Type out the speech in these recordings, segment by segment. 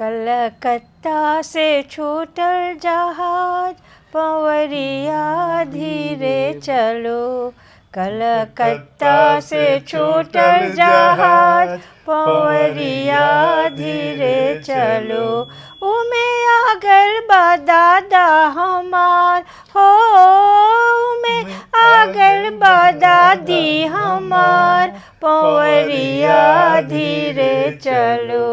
कलकत्ता से छूटल जहाज पवरिया धीरे चलो। कलकत्ता से छूटल जहाज पवरिया धीरे चलो। उमे आगल बा दादा हमार हो, उमे आगल बा दादी हमार पवरिया धीरे चलो।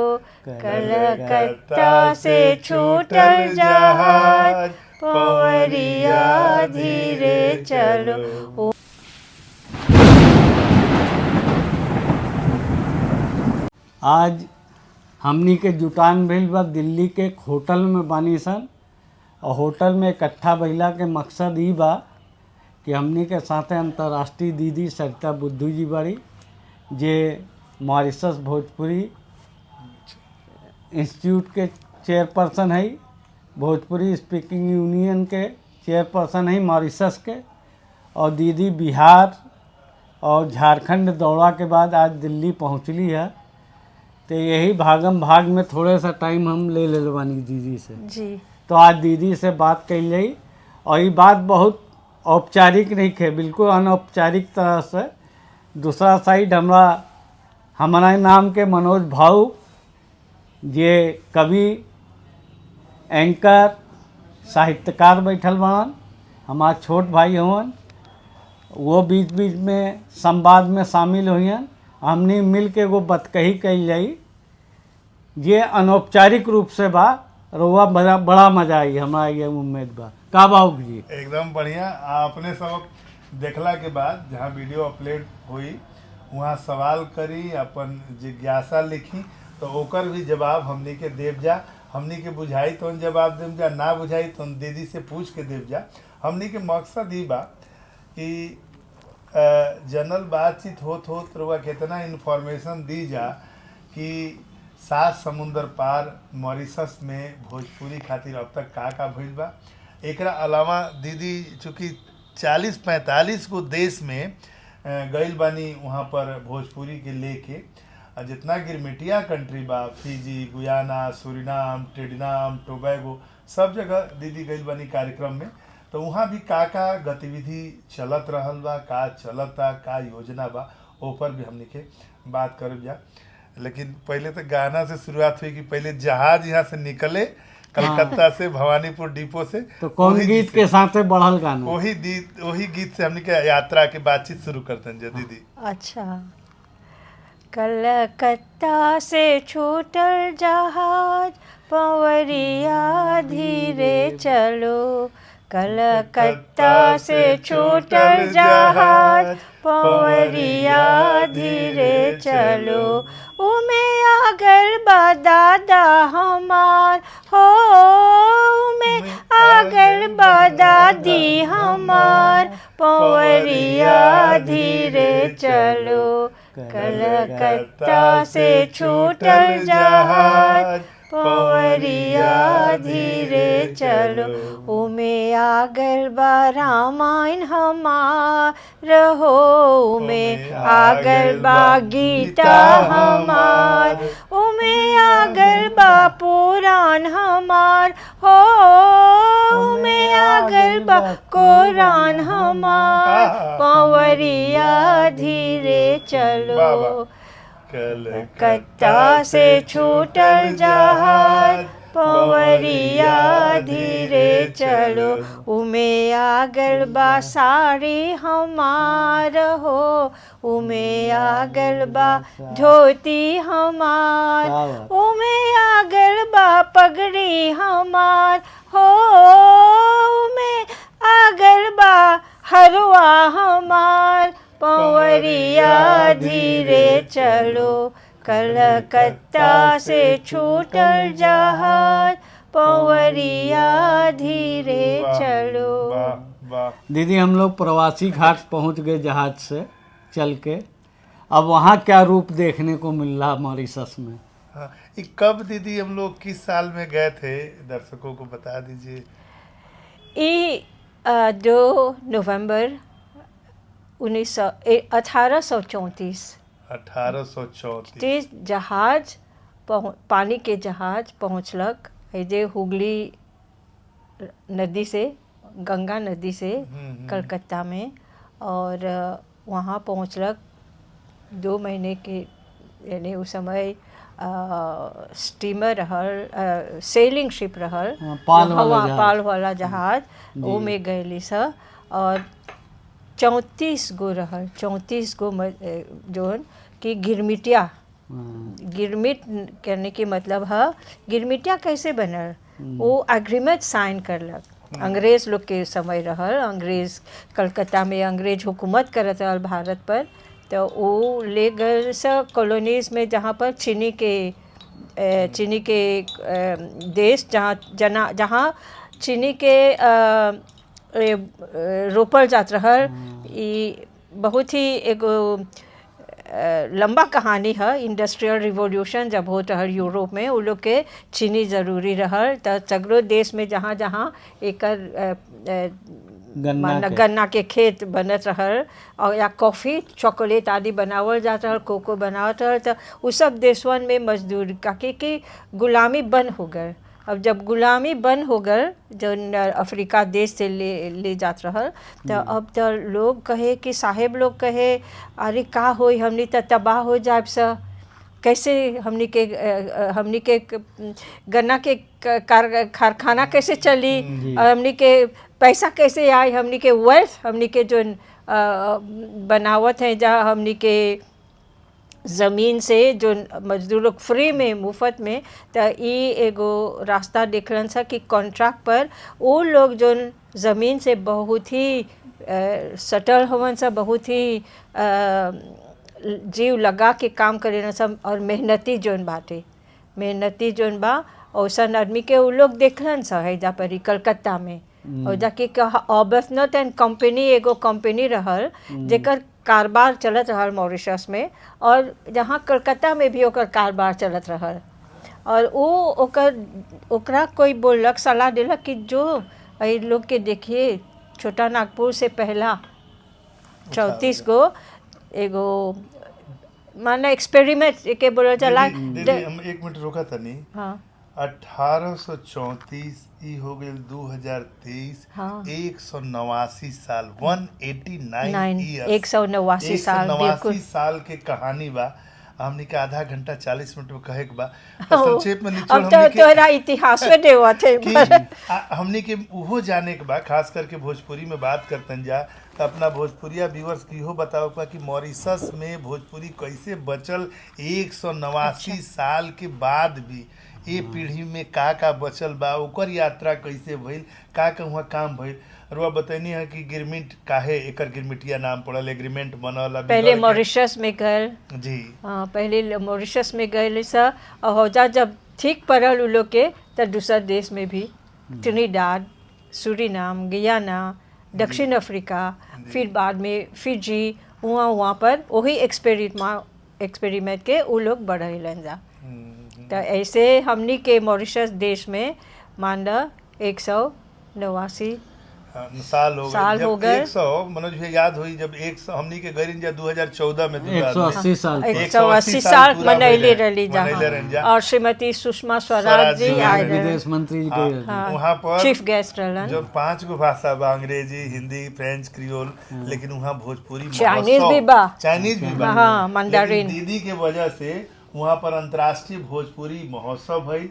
कलकत्ता से छूटल जहाज पवरिया धीरे चलो। आज हमनी के जुटान भइल बा दिल्ली के एक होटल में बानी सन और होटल में इकट्ठा भइला के मकसद ई बा कि हमनी के साथे अंतर्राष्ट्रीय दीदी सरिता बुद्धू जी बाड़ी, जे मॉरिशस भोजपुरी इंस्टीट्यूट के चेयरपर्सन है, भोजपुरी स्पीकिंग यूनियन के चेयरपर्सन है मॉरिशस के। और दीदी बिहार और झारखंड दौरा के बाद आज दिल्ली पहुंचली है। तो यही भागम भाग में थोड़े सा टाइम हम ले ले बानी दीदी से। जी। तो आज दीदी से बात कल जाई और ये बात बहुत औपचारिक नहीं है, बिल्कुल अनौपचारिक तरह से। दूसरा साइड हमरा हमारा नाम के मनोज भाऊ, जे कवि, एंकर, साहित्यकार बैठल बाड़न, हमार छोट भाई हवन, वो बीच बीच में संवाद में शामिल होइहन। हमनी मिल के एगो बतकही कल जाई जे अनौपचारिक रूप से बा। रउआ बड़ा बड़ा मजा आई, हमरा ये उम्मीद बा। का बाबू जी? एकदम बढ़िया। आ अपने सब देखला के बाद जहाँ वीडियो अपलोड हुई वहाँ सवाल करी, अपन जिज्ञासा लिखी, तो ओकर भी जवाब हमनी के देव जा। हमनी के बुझाई तो जवाब देव जा, ना बुझाई तो दीदी से पूछ के देव जा। हमनी के मकसद ही बा कि जनरल बातचीत होत होत रउआ कितना इन्फॉर्मेशन दी जा कि सात समुंदर पार मॉरिशस में भोजपुरी खातिर अब तक का का भइल बा। एकरा अलावा दीदी चूँकि 40-45 गो देश में गइल बानी वहाँ पर भोजपुरी के लेके, आ जितना गिरमिटिया कंट्री बा, Fiji, Guyana, Suriname, Trinidad, Tobago, सब जगह दीदी गइल बानी कार्यक्रम में। तो वहाँ भी का का गतिविधि चलत रहल बा, का चलता, का योजना बा, ओपर भी हमनी के बात करब जा। लेकिन पहले तो गाना से शुरुआत हुई कि पहले जहाज यहाँ से निकले कलकत्ता से भवानीपुर डिपो से। तो कौन वही गीत के साथे बढ़ल गाना? वही गीत से हमनी के यात्रा के बातचीत शुरू करतन जा दीदी। अच्छा। कलकत्ता से छूटल जहाज पवरिया धीरे चलो। कलकत्ता से छूटल जहाज पवरिया धीरे चलो। उमे आगल बा दादा हमार हो, उमे आगल बा दादी हमार पवरिया धीरे चलो। कलकत्ता से छूटल जहाज पवरिया धीरे चलो। उमे आगल बा रामायण हमार हो, उमे आगल बा गीता हमार, उमे आगल बा पुराण हमार हो, उमे आगल बा कुरान हमार पवरिया धीरे चलो। कलकत्ता से छूटल जहाज पवरिया धीरे चलो। उमे आगल बा साड़ी हमार हो, उमे आगल बा धोती हमार, उमे आगल बा पगड़ी हमार हो, उमे आगल बा हरवा हमार पवरिया धीरे चलो। कलकत्ता से छूटल जहाज पवरिया धीरे चलो। वाह वाह। दीदी, हम लोग प्रवासी घाट पहुंच गए जहाज से चल के। अब वहाँ क्या रूप देखने को मिल रहा मॉरिशस में? हाँ, ये कब दीदी हम लोग किस साल में गए थे, दर्शकों को बता दीजिए। ई 2 नवंबर 1834 1834 जहाज पानी के जहाज पहुँचलक जे हुगली नदी से, गंगा नदी से कलकत्ता में, और वहाँ पहुँचलक 2 महीने के, यानी उस समय स्टीमर रहल, सेलिंग शिप रहल, हाँ, पाल वाला हवा जहाज। पाल वाला जहाज, वो में गईली स। और 34 गो रहल, 34 गो जोन कि गिरमिटिया। गिरमिट कहने के मतलब है, गिरमिटिया कैसे बनल? वो एग्रीमेंट साइन करलक, अंग्रेज लोग के समय रहल, अंग्रेज कलकत्ता में अंग्रेज हुकूमत करत रहल भारत पर, तो वो ले गए सब कॉलोनीज में जहाँ पर चीनी के चीनी के देश जहाँ जना जहाँ चीनी के रोपल जात रहल। ई बहुत ही एगो लंबा कहानी है। इंडस्ट्रियल रिवॉल्यूशन जब होत रहल यूरोप में, उ लोग के चीनी जरूरी रहल, त सगरो देश में जहाँ जहाँ एकर गन्ना माना के। गन्ना के खेत बनत रहल और या कॉफ़ी चॉकलेट आदि बनावल जात रहल, कोको बनावत रहल, त उ सब देशवन में मजदूर काहे कि गुलामी बंद हो गए। अब जब गुलामी बंद हो गल जौन अफ्रीका देश से ले ले जात रहल, त अब त लोग कहे कि साहेब लोग कहे, अरे का होई, हमनी त तबाह हो जाब स, कैसे हमनी के हमनी के गन्ना के कारखाना कैसे चली और हमनी के पैसा कैसे आई, हमनी के वेल्थ, हमनी के जो बनावत है जहाँ हमनी के ज़मीन से जो मजदूर लोग फ्री में मुफ्त में, त ई एगो रास्ता देखलन सा कि कॉन्ट्रैक्ट पर वो लोग जो ज़मीन से बहुत ही सटल हवन सा, बहुत ही जीव लगा के काम करेलन सब और मेहनती जोन बाटे, मेहनती जोन बा औसन आदमी के उ लोग देखलन सा हैजा पर ही कलकत्ता में, और जाके अबथनट एंड कंपनी एगो कंपनी रहल जेकर कारोबार चलत रहल मॉरिशस में, और जहाँ कलकत्ता में भी ओकर कारोबार चलत रहल, और वो ओकर ओकरा कोई बोललक, सलाह देलक कि जो एहि लोग के देखिए छोटा नागपुर से पहला 34 गो एगो माने एक्सपेरिमेंट के बोलल जाला। दीदी हम 1 मिनट रोका तनी। हाँ। 1834 ई हो गेल 2023, हाँ। 189 साल, 189 नाइन, ईयर्स, 189 साल, बिल्कुल। साल के कहानी बा। हमनी के आधा घंटा 40 मिनट में कहे के बा, तो संक्षेप में निचोड़ अब तो हमनी के तोहरा इतिहास में देवत है कि हमनी के उहो जाने के बा, खास करके भोजपुरी में बात करतन जा तो अपना भोजपुरिया व्यूअर्स के इहो बताओ बा कि मॉरिशस में भोजपुरी कैसे बचल 189 साल के बाद भी, ए पीढ़ी में का का बचल बा, ओकर यात्रा कैसे भइल, का का वहाँ काम भइल। रुआ बतैनी है कि गिरमिट काहे एकर गिरमिटिया नाम पड़ल, एग्रीमेंट बनल अभी पहले के- मॉरिशस में गए। जी। हाँ, पहले मॉरिशस में गए सा, और हौजा जब ठीक पड़ल उ लोग के तो दूसर देश में भी, त्रिनिदाद, सूरीनाम, गियाना, दक्षिण अफ्रीका, फिर बाद में फिजी, वहाँ वहाँ पर वही एक्सपेरिमेंट के उ लोग बढ़ैलन जा। तो ऐसे हमनी के मॉरिशस देश में मान ल 189 हाँ, साल हो गए। साल जब हो गए। 100 मनोज भैया याद हुई जब 100 हमनी के गए जा 2014 में 180 साल पर। 180 साल पूरा मनैले भइले, रही मनैले रहनी जहाँ जा। और श्रीमती सुषमा स्वराज स्वराज जी जी आए रहन। विदेश मंत्री जी के हाँ, वहाँ पर चीफ गेस्ट रहलन। जो 5 गो भाषा बा, अंग्रेजी, हिंदी, फ्रेंच, क्रियोल, लेकिन वहाँ भोजपुरी चाइनीज महोत्सव- भी बा। चाइनीज भी बा, हाँ, मंदारिन। लेकिन दीदी के वजह से वहाँ पर अंतर्राष्ट्रीय भोजपुरी महोत्सव भइल।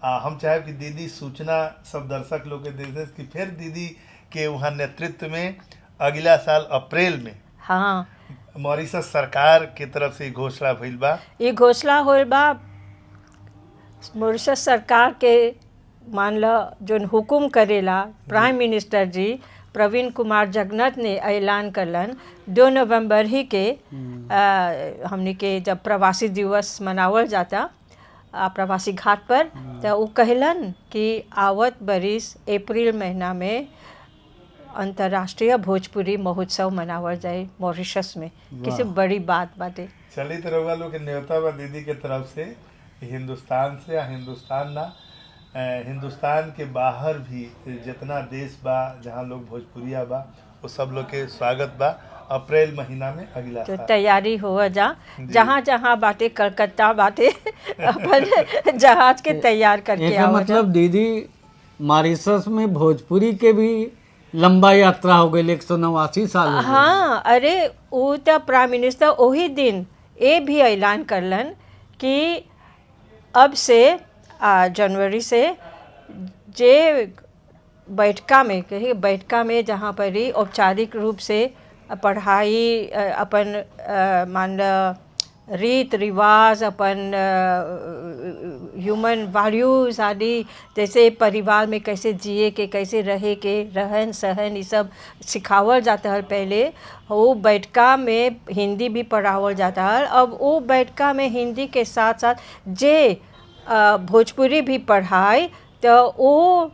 हम चाहे कि दीदी सूचना सब दर्शक लोग के दे दे कि फिर दीदी के वहाँ नेतृत्व में अगला साल अप्रैल में हाँ, मॉरिशस सरकार के तरफ से ई घोषणा भइल बा। ये घोषणा होल बा मॉरिशस सरकार के, मान ल जोन हुकुम करेला प्राइम मिनिस्टर जी प्रवीण कुमार जगन्नाथ ने ऐलान करलन 2 नवंबर ही के, हमनी के जब प्रवासी दिवस मनावल जाता प्रवासी घाट पर, तो वो कहलन कि आवत बरिस अप्रैल महीना में अंतर्राष्ट्रीय भोजपुरी महोत्सव मनावल जाए मॉरिशस में। किसी बड़ी बात बाटे। चलित रउआ लोग के न्योता बा दीदी के तरफ से कि हिंदुस्तान से या हिंदुस्तान ना हिंदुस्तान के बाहर भी जितना देश बा जहाँ लोग भोजपुरिया बा वो सब लोग के स्वागत बा। अप्रैल महीना में अगला तो साल। तैयारी हो जा, जहाँ जहाँ बाटे, कलकत्ता बाटे, अपन जहाज के तैयार करके एकर आवल जा। मतलब दीदी मॉरिशस में भोजपुरी के भी लंबा यात्रा हो गई, 189 साल हो गइल। हाँ, अरे उ त प्राइम मिनिस्टर वही दिन ये भी ऐलान करलन कि अब से जनवरी से जे बैठका में कही बैठका में जहाँ पर ही औपचारिक रूप से पढ़ाई अपन मान ल रीत रिवाज, अपन ह्यूमन वैल्यूज आदि, जैसे परिवार में कैसे जिए के, कैसे रहे के, रहन सहन, ये सब सिखावल जाता है। पहले वो बैठका में हिंदी भी पढ़ावल जाता है। अब वो बैठका में हिंदी के साथ साथ जे भोजपुरी भी पढ़ाए तो वो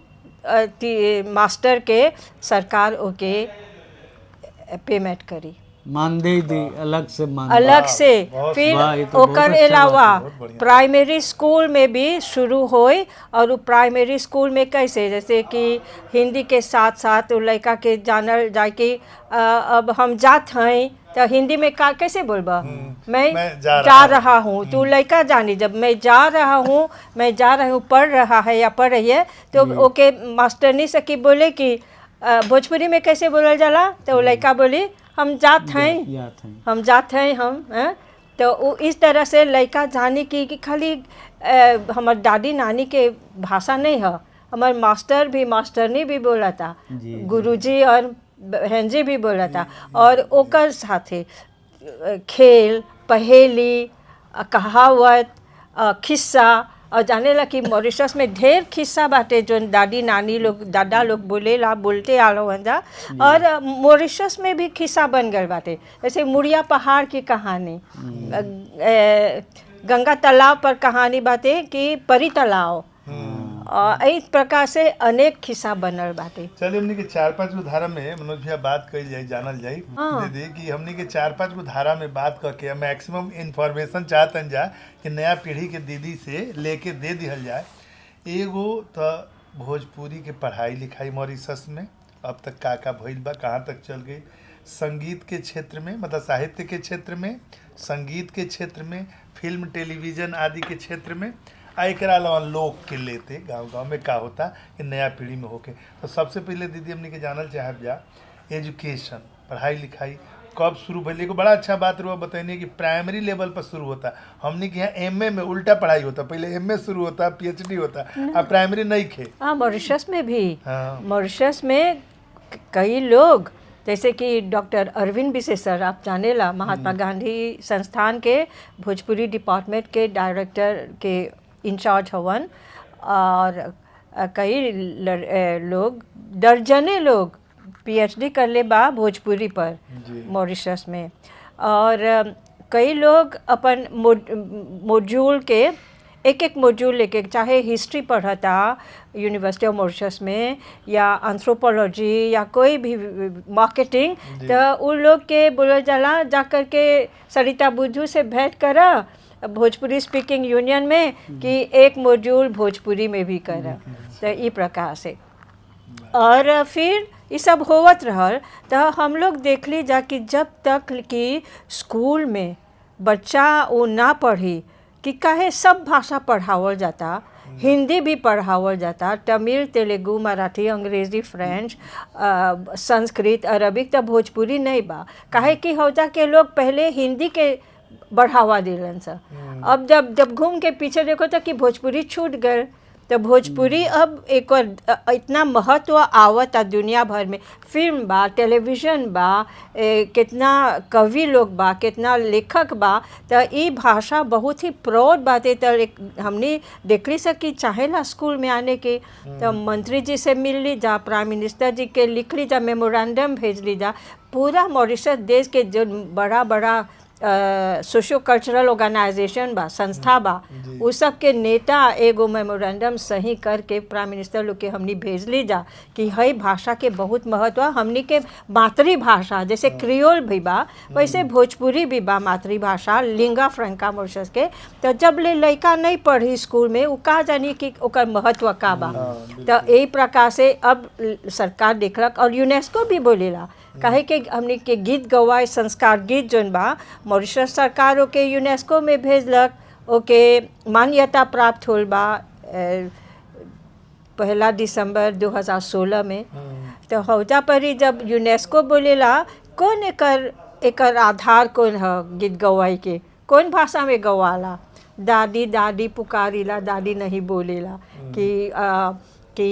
मास्टर के सरकार ओके पेमेंट करी। मानदेय दी, अलग से मानदेय। अलग से। बहुत फिर वाह, ये तो बहुत ओकर अच्छा अलावा बहुत बढ़िया। प्राइमरी स्कूल में भी शुरू होए और उ प्राइमरी स्कूल में कैसे, जैसे कि हिंदी के साथ साथ उ लड़का के जानल जाए कि अब हम जात हैं तो हिंदी में का कैसे बोलबा, मैं मैं जा जा रहा रहा हूँ, तो लड़का जानी जब मैं जा रहा हूँ, मैं जा रहा हूँ, पढ़ रहा है या पढ़ रही है, तो ओके मास्टरनी सकी बोले कि भोजपुरी में कैसे बोलल जाला, तो लड़का बोली हम जात हैं, जात हैं। हम जात हैं हम हैं। तो वो इस तरह से लड़का जाने की कि खाली हमार दादी नानी के भाषा नहीं है, हमार मास्टर भी मास्टरनी भी बोला था, गुरुजी और बहन जी भी बोला था। और ओकर साथे खेल, पहेली, कहावत, खिस्सा, और जाने ला कि मॉरिशस में ढेर खिस्सा बाटे जो दादी नानी लोग दादा लोग बोलेला, बोलते आलो जा। और मॉरिशस में भी खिस्सा बन गए बाटे, जैसे मुड़िया पहाड़ की कहानी, गंगा तालाब पर कहानी बाटे कि परी तालाब, और इस प्रकार से अनेक खिस्सा बनल बाटे। चलिए, हमनी के चार पांच गो धारा में मनोज भैया बात कही जाए, जानल जाए दीदी कि हमनी के चार पांच गो धारा में बात करके मैक्सिमम इंफॉर्मेशन चाहतन जा कि नया पीढ़ी के दीदी से लेके दे दिहल जाए। एगो तो भोजपुरी के पढ़ाई लिखाई मॉरिशस में अब तक का का भइल बा, कहाँ तक चल गई, संगीत के क्षेत्र में, मतलब साहित्य के क्षेत्र में, संगीत के क्षेत्र में, फिल्म टेलीविज़न आदि के क्षेत्र में, आ एकरा अलावा लोक के लेते गांव गांव में का होता कि नया पीढ़ी में होके। तो सबसे पहले दीदी हमने के जानल चाहब जा एजुकेशन, पढ़ाई लिखाई कब शुरू भइल। एगो बड़ा अच्छा बात रुआ बतैनी कि प्राइमरी लेवल पर शुरू होता, हमने के यहाँ एमए में उल्टा पढ़ाई होता, पहले एमए शुरू होता, पीएचडी होता, आ प्राइमरी नहीं खे। हाँ, मॉरिशस में भी। हाँ। मॉरिशस में कई लोग जैसे कि डॉक्टर अरविंद बिसेसर, आप जाने ला, महात्मा गांधी संस्थान के भोजपुरी डिपार्टमेंट के डायरेक्टर के इंचार्ज हवन, और कई लोग, दर्जने लोग पीएचडी कर ले बा भोजपुरी पर मॉरिशस में। और कई लोग अपन मॉड्यूल के एक एक मॉड्यूल लेके, चाहे हिस्ट्री पढ़ता यूनिवर्सिटी ऑफ मॉरिशस में या एंथ्रोपोलॉजी या कोई भी मार्केटिंग, तो उन लोग के बोलल जाला जा कर के सरिता बुद्धू से भेंट करा भोजपुरी स्पीकिंग यूनियन में कि एक मॉड्यूल भोजपुरी में भी करा, तो ई प्रकार से। और फिर ये सब होवत रहल तो हम लोग देख ली जा कि जब तक कि स्कूल में बच्चा वो ना पढ़ी कि काहे सब भाषा पढ़ावल जाता, हिंदी भी पढ़ावल जाता, तमिल, तेलुगु, मराठी, अंग्रेजी, फ्रेंच, संस्कृत, अरबिक, तो भोजपुरी नहीं बा काहे कि हौजा के लोग पहले हिंदी के बढ़ावा दिलन सा। अब जब जब घूम के पीछे देखो तो कि भोजपुरी छूट गए, तो भोजपुरी अब एक और इतना महत्व आवत आ दुनिया भर में, फिल्म बा, टेलीविज़न बा, कितना कवि लोग बा, कितना लेखक बा, तो ई भाषा बहुत ही प्राउड बाटे। तो एक हमने देखली सकी चाहेला स्कूल में आने के, तो मंत्री जी से मिल ली जा, प्राइम मिनिस्टर जी के लिख ली जा, मेमोरेंडम भेज ली जा, पूरा मॉरिशस देश के जो बड़ा बड़ा सोशो कल्चरल ऑर्गेनाइजेशन बा, संस्था बा, उ सब के नेता एगो मेमोरेंडम सही करके प्राइम मिनिस्टर लोग के हमनी भेजली जा कि हई भाषा के बहुत महत्व, हमनी के मातृभाषा जैसे क्रियोल भी बा वैसे भोजपुरी भी बा मातृभाषा, लिंगा फ्रंका मॉरिशस के। तो जब ले लड़का नहीं पढ़ी स्कूल में उ का जानी कि ओकर महत्व का बा। तो यही प्रकार से अब सरकार देखलक और यूनेस्को भी बोलेला काहे के हमनी के गीत गवाए संस्कार गीत जोन बा, मॉरिशस सरकार ओके यूनेस्को में भेजलक, ओके मान्यता प्राप्त होल बा 1 दिसंबर 2016 में। तो हौजा पर ही जब यूनेस्को बोलेला कौन एकर एकर आधार कौन है, गीत गवाई के कौन भाषा में गवाला, दादी दादी पुकारीला दादी नहीं बोलेला, कि कि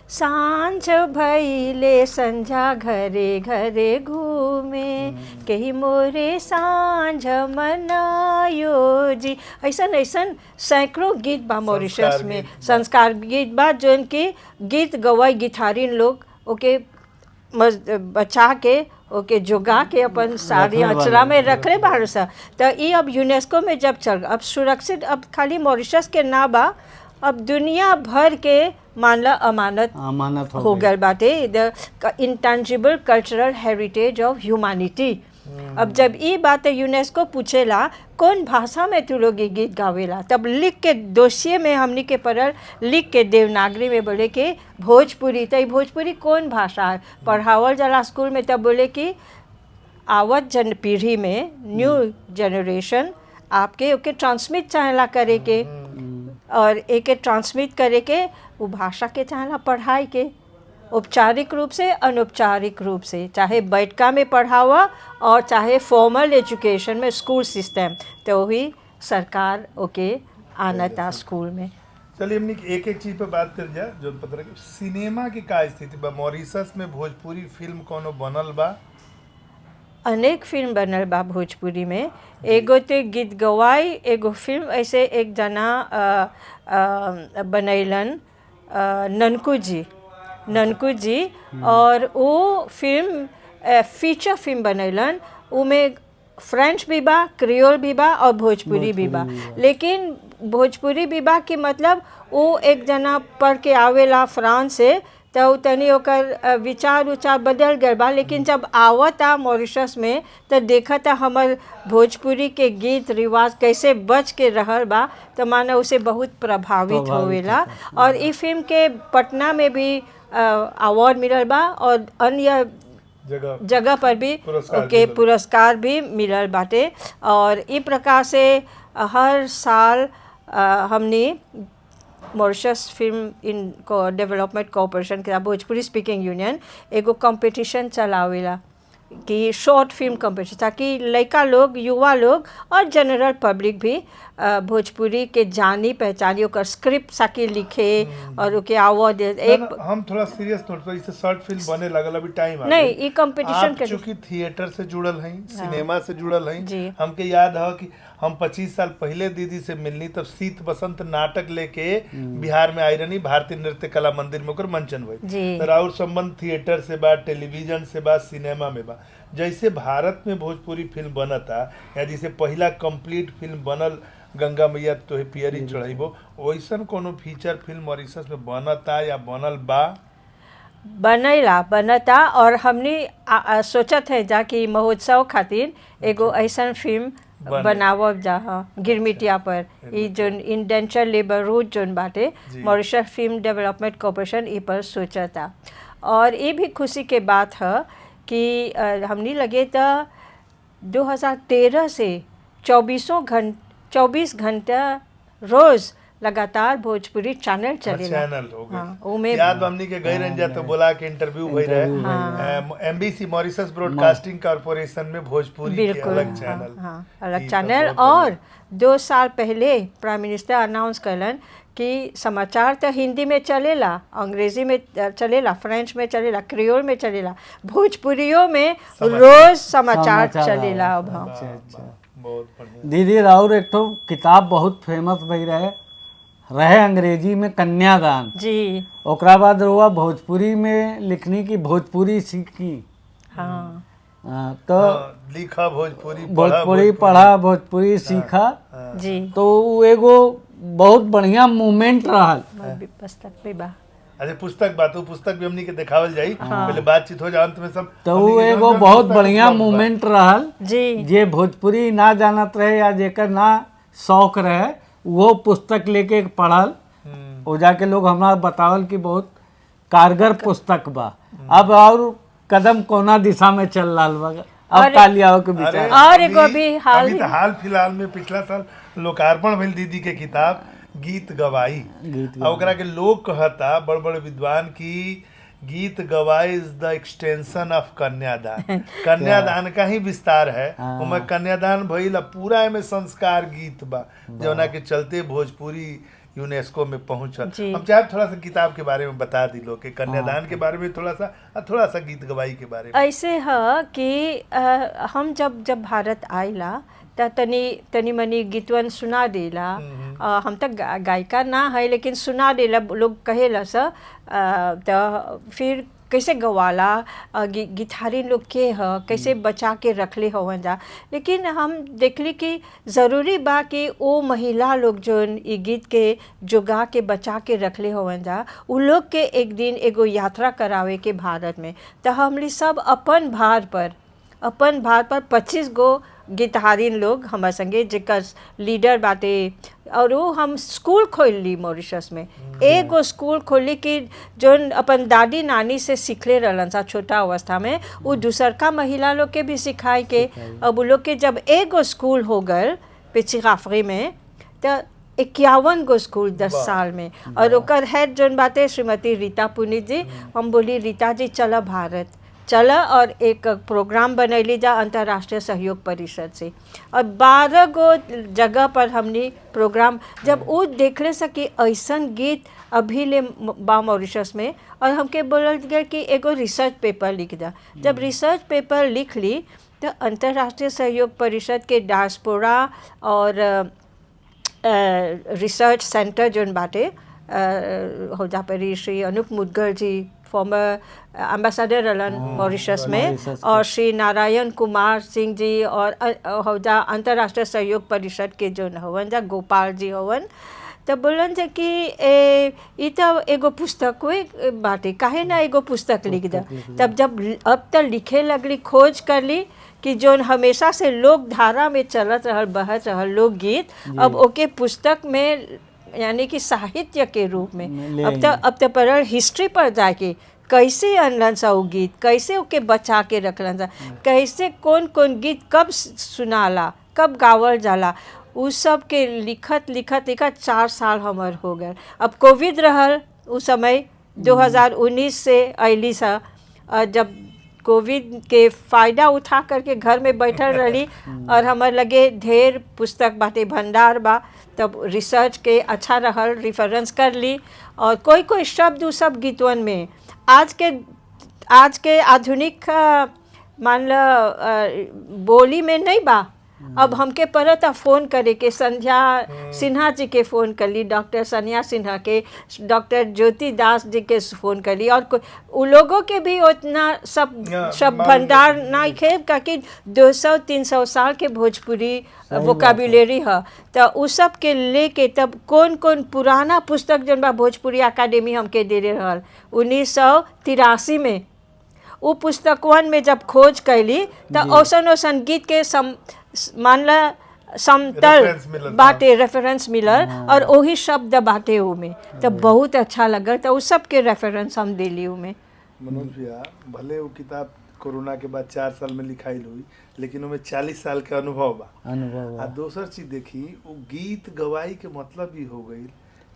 सांझ भइले संझा घरे घरे घूमे कही मोरे सांझ मनायो जी, ऐसन ऐसन सैकड़ों गीत बा मॉरिशस संस्कार में। गीत बा। संस्कार गीत बा जोन की गीत गवाई गिठारीन लोग ओके बचा के ओके जोगा के अपन साड़ी रखले अचरा बाड़े। में रखले बाड़ सा। तो ई अब यूनेस्को में जब चल, अब सुरक्षित, अब खाली मॉरिशस के ना बा, अब दुनिया भर के मानला अमानत अमानत हो हो गई। गल बाटे, the intangible cultural heritage of humanity. अब जब ई बात यूनेस्को पूछेला कौन भाषा में तू लोग ई गीत गावेला, तब लिख के दोषिए में हमनी के पड़ल लिख के देवनागरी में बोले कि भोजपुरी। तो ई भोजपुरी कौन भाषा है, पढ़ावल जाला स्कूल में, तब बोले कि आवत जन पीढ़ी में न्यू जनरेशन आपके ओके ट्रांसमिट चाहेला करे के और एके ट्रांसमिट करे के वो भाषा के चाहेला पढ़ाई के, औपचारिक रूप से अनौपचारिक रूप से, चाहे बैठका में पढ़ावा और चाहे फॉर्मल एजुकेशन में स्कूल सिस्टम, तो वही सरकार ओके आनता स्कूल में। चलिए हमनी के एक एक चीज पे बात कर जा जो पता लगे। सिनेमा की का स्थिति बा मॉरिशस में? भोजपुरी फिल्म कोनो बनल बा? अनेक फिल्म बनल बा भोजपुरी में। एगो ते गीत गवाई एगो फिल्म ऐसे एक जना बनैलन ननकू जी, ननकू जी, और वो फिल्म फीचर फिल्म बनैलन, उमे फ्रेंच भी बा, क्रियोल भी बा और भोजपुरी भी बा। लेकिन भोजपुरी भी बा कि मतलब वो एक जना पढ़ के आवेला फ्रांस से, तो उ तनी ओकर विचार उचार बदल गए बा, लेकिन जब आवता मॉरिशस में तो देखता हमर भोजपुरी के गीत रिवाज कैसे बच के रहल बा, तो माना उसे बहुत प्रभावित प्रभावित होवेला। और ई फिल्म के पटना में भी अवार्ड मिलल बा और अन्य जगह जगह पर भी पुरस्कार ओके मिलल। पुरस्कार भी मिलल बाटे। और ई प्रकार से हर साल हमने मॉरिशस फिल्म इन को डेवलपमेंट कॉरपोरेशन के भोजपुरी स्पीकिंग यूनियन एगो कंपटीशन चलावेला कि शॉर्ट फिल्म कंपटीशन, ताकि लड़का लोग, युवा लोग और जनरल पब्लिक भी भोजपुरी के जानी पहचानी, ओकर स्क्रिप्ट साकी लिखे और ओके अवार्ड ना, एक ना, हम थोड़ा सीरियस नोट पर इसे शॉर्ट फिल्म बने लगल, अभी टाइम आ नहीं, गइल। ई कंपटीशन आप चूंकि थिएटर से जुड़ल हैं, सिनेमा से जुड़ल हैं, जी। हमके याद है कि हम 25 साल पहले दीदी से मिलनी तब शीत बसंत नाटक लेके बिहार में आई रहनी, भारतीय नृत्य कला मंदिर में ओकर मंचन भइल। जी। तो राउर संबंध थिएटर से बा, टेलीविजन से बा, सिनेमा में बा। जैसे भारत में भोजपुरी फिल्म बनता या जैसे पहला कंप्लीट फिल्म बनल गंगा मैया तोहे पियरी चढ़ैबो, वैसन कोनो फीचर फिल्म मॉरिशस में बनता या बनल बा? बनैला, बनता और हमने सोचत है जा कि महोत्सव खातिर एगो ऐसन फिल्म बने। बनावब जा, हाँ, गिरमिटिया पर ई जोन इंडेंचर लेबर रूट जोन बाटे, जी। मॉरिशस फिल्म डेवलपमेंट कॉरपोरेशन ई पर सोचता। और ये भी खुशी के बात है कि हमने लगे तो 2013 से चौबीसों घंटे 24 घंटा रोज़ लगातार भोजपुरी चैनल चलेला। चैनल हो गई। हाँ, उमे याद बा हमनी के गई रहन जा तो बोला के इंटरव्यू भई रहे एमबीसी मॉरिशस ब्रॉडकास्टिंग कॉर्पोरेशन में, भोजपुरी के बिल्कुल अलग हाँ, चैनल। हाँ, अलग ई तो चैनल। बहुत और 2 साल पहले प्राइम मिनिस्टर अनाउंस करलन कि समाचार तो हिंदी में चलेला, अंग्रेजी में चलेला, फ्रेंच में चलेला, क्रियोल में चलेला, भोजपुरियों में समाचार। रोज समाचार समाचार चलेला अब। आवा। हाँ। अच्छा अच्छा। बहुत बढ़िया। दीदी, राउर एक ठो किताब बहुत फेमस भई रहे रहे अंग्रेजी में, कन्यादान। जी। ओकरा बाद रुआ भोजपुरी में लिखनी की भोजपुरी सीखी। हाँ। हाँ, तो हाँ, लिखा भोजपुरी, पढ़ा भोजपुरी पढ़ा, भोजपुरी सीखा। जी। तो उ एगो बहुत बढ़िया मूवमेंट रहल। पुस्तक पे बा। अच्छा, पुस्तक बात, वो पुस्तक भी हमनी के देखावल जाई। पहले बातचीत हो जाए, अंत में सब तो हमनी उ के एगो जौन-जौन बहुत पुस्तक बढ़िया उपलब्ध बा। मूवमेंट रहल। जी। जे भोजपुरी ना जानत रहे या जेकर ना शौक रहे, वो पुस्तक लेके पढ़ल। ओ जाके लोग हमरा बतावल कि बहुत कारगर पुस्तक बा। अब और कदम कोना दिशा में चल रहा बा, अब ताली आओ के विचार। अरे, और एगो अभी हाल अभी तो हाल फिलहाल में पिछला साल लोकार्पण भइल दीदी के किताब गीत गवाई। गीत आ ओकरा के लोग कहता बड़ बड़ विद्वान की Geet Gawai is the extension of Kanyadan. कन्यादान का ही विस्तार है। उमे कन्यादान भइल आ पूरा एमे संस्कार गीत बा, जौना के चलते भोजपुरी यूनेस्को में पहुंचल। जी। हम चाहे थोड़ा सा किताब के बारे में बता दी लोग के, कन्यादान के बारे में थोड़ा सा और थोड़ा सा गीत गवाई के बारे में। ऐसे ह कि हम जब जब भारत आइला त तनी तनी मनी गीतवन सुना देला। हम तक गायिका ना है, लेकिन सुना देला, लोग कहेला स। त फिर कैसे गवाला, गिटारी लोग के ह कैसे बचा के रखले हवन जा। लेकिन हम देखली कि ज़रूरी बा कि ओ महिला लोग जोन ई गीत के जोगा के बचा के रखले हवन जा, उ लोग के एक दिन एगो यात्रा करावे के भारत में। त हमनी सब अपन भार पर, अपन भार पर 25 गो गिटारिन लोग हमार संगे, जेकर लीडर बाटे, और वो हम स्कूल खोल ली मॉरिशस में। एगो स्कूल खोली कि जोन अपन दादी नानी से सीखले रहलन सा छोटा अवस्था में, वो दूसरका महिला लोग के भी सिखाए के। अब उ लोग के जब एगो स्कूल हो गल पिछी में, त 51 गो स्कूल 10 साल में। और ओकर हेड जोन बाटे श्रीमती रीता पुनीत जी, हम बोली रीता जी चल भारत चल और एक प्रोग्राम बनैली जा अंतर्राष्ट्रीय सहयोग परिषद से। और 12 गो जगह पर हमने प्रोग्राम जब वो देखले सकी ऐसन गीत अभी ले बा मॉरिशस में, और हमके बोलल गया कि एगो रिसर्च पेपर लिख दा। जब रिसर्च पेपर लिख ली तो अंतर्राष्ट्रीय सहयोग परिषद के डायस्पोरा और रिसर्च सेंटर जोन बाटे, होजा परी श्री अनूप मुदगल जी फॉर्मर एम्बेसडर रहलन मॉरिशस में, मॉरिशस के। और श्री नारायण कुमार सिंह जी और होजा अंतर्राष्ट्रीय सहयोग परिषद के जोन हवन जा गोपाल जी हवन, त बोलन जे कि ए ई त एगो पुस्तक हुए बाटे, काहे ना एगो पुस्तक लिख द। तब जब अब त लिखे लगली, खोज कर ली कि जोन हमेशा से लोक धारा में चलत रहल बहत रहल लोकगीत, अब ओके पुस्तक में यानी कि साहित्य के रूप में ले अब त अब त पड़ल हिस्ट्री पर जाके कैसे अनलन सा उ गीत, कैसे ओके बचा के रखलन सा, कैसे कौन कौन गीत कब सुनाला कब गावल जाला, उ सब के लिखत लिखत लिखत 4 साल हमर हो गए। अब कोविड रहल उ समय 2019 से अयली सा, और जब कोविड के फ़ायदा उठा करके घर में बैठल रही और हमर लगे ढेर पुस्तक बाटे भंडार बा, तब रिसर्च के अच्छा रहल, रेफरेंस कर ली और कोई कोई शब्द उ सब गीतवन में आज के आधुनिक मान ल बोली में नहीं बा। अब हमके पड़त फ़ोन करे के, संध्या सिन्हा जी के फ़ोन कर ली, डॉक्टर सनिया सिन्हा के, डॉक्टर ज्योति दास जी के फ़ोन कर ली, और उ लोगों के भी उतना सब शब्द मालूम भंडार नहीं खे, काकि 200-300 साल के भोजपुरी वोकाबुलरी है। तो उ सब के लेके तब कौन कौन पुराना पुस्तक जौन बा भोजपुरी अकादमी हमके दे रहल 1983 में, उ पुस्तकवन में जब खोज कैली त औसन औसन गीत के सम मान ला समतल रेफरेंस मिलल। बाटे, रेफरेंस मिलल और वही शब्द बाटे उमे, तो बहुत अच्छा लगल, तो उ सब के रेफरेंस हम दिली उमे। मनोज भैया, भले वो किताब कोरोना के बाद 4 साल में लिखाइल हुई, लेकिन उमे 40 साल के अनुभव बा। अनुभव आ दोसर चीज देखी, वो गीत गवाई के मतलब ही हो गई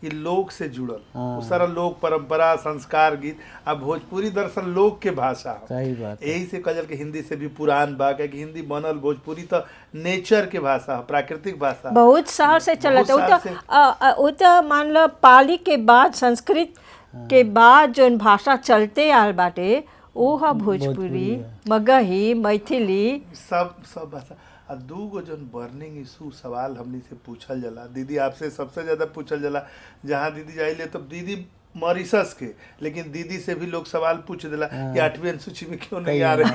कि लोक से जुड़ल, वो सारा लोक परंपरा संस्कार गीत। आ भोजपुरी दरअसल लोक के भाषा है। सही बात। यही से कहल कि हिंदी से भी पुरान बा, काहे कि हिंदी बनल भोजपुरी तो नेचर के भाषा है, प्राकृतिक भाषा है। बहुत साल से चलत है। बहुत उ साल तो से। उ तो मान लो पाली के बाद संस्कृत के बाद जोन भाषा चलते आल बाटे वो है भोजपुरी, मगही, मैथिली, सब सब भाषा। आ दूगो जौन बर्निंग इशू सवाल हमनी से पूछल जाला दीदी, आपसे सबसे ज़्यादा पूछल जाला, जहाँ दीदी जाइले तब दीदी मॉरिशस के, लेकिन दीदी से भी लोग सवाल पूछ देला कि 8वीं अनुसूची में क्यों नहीं आ रहे,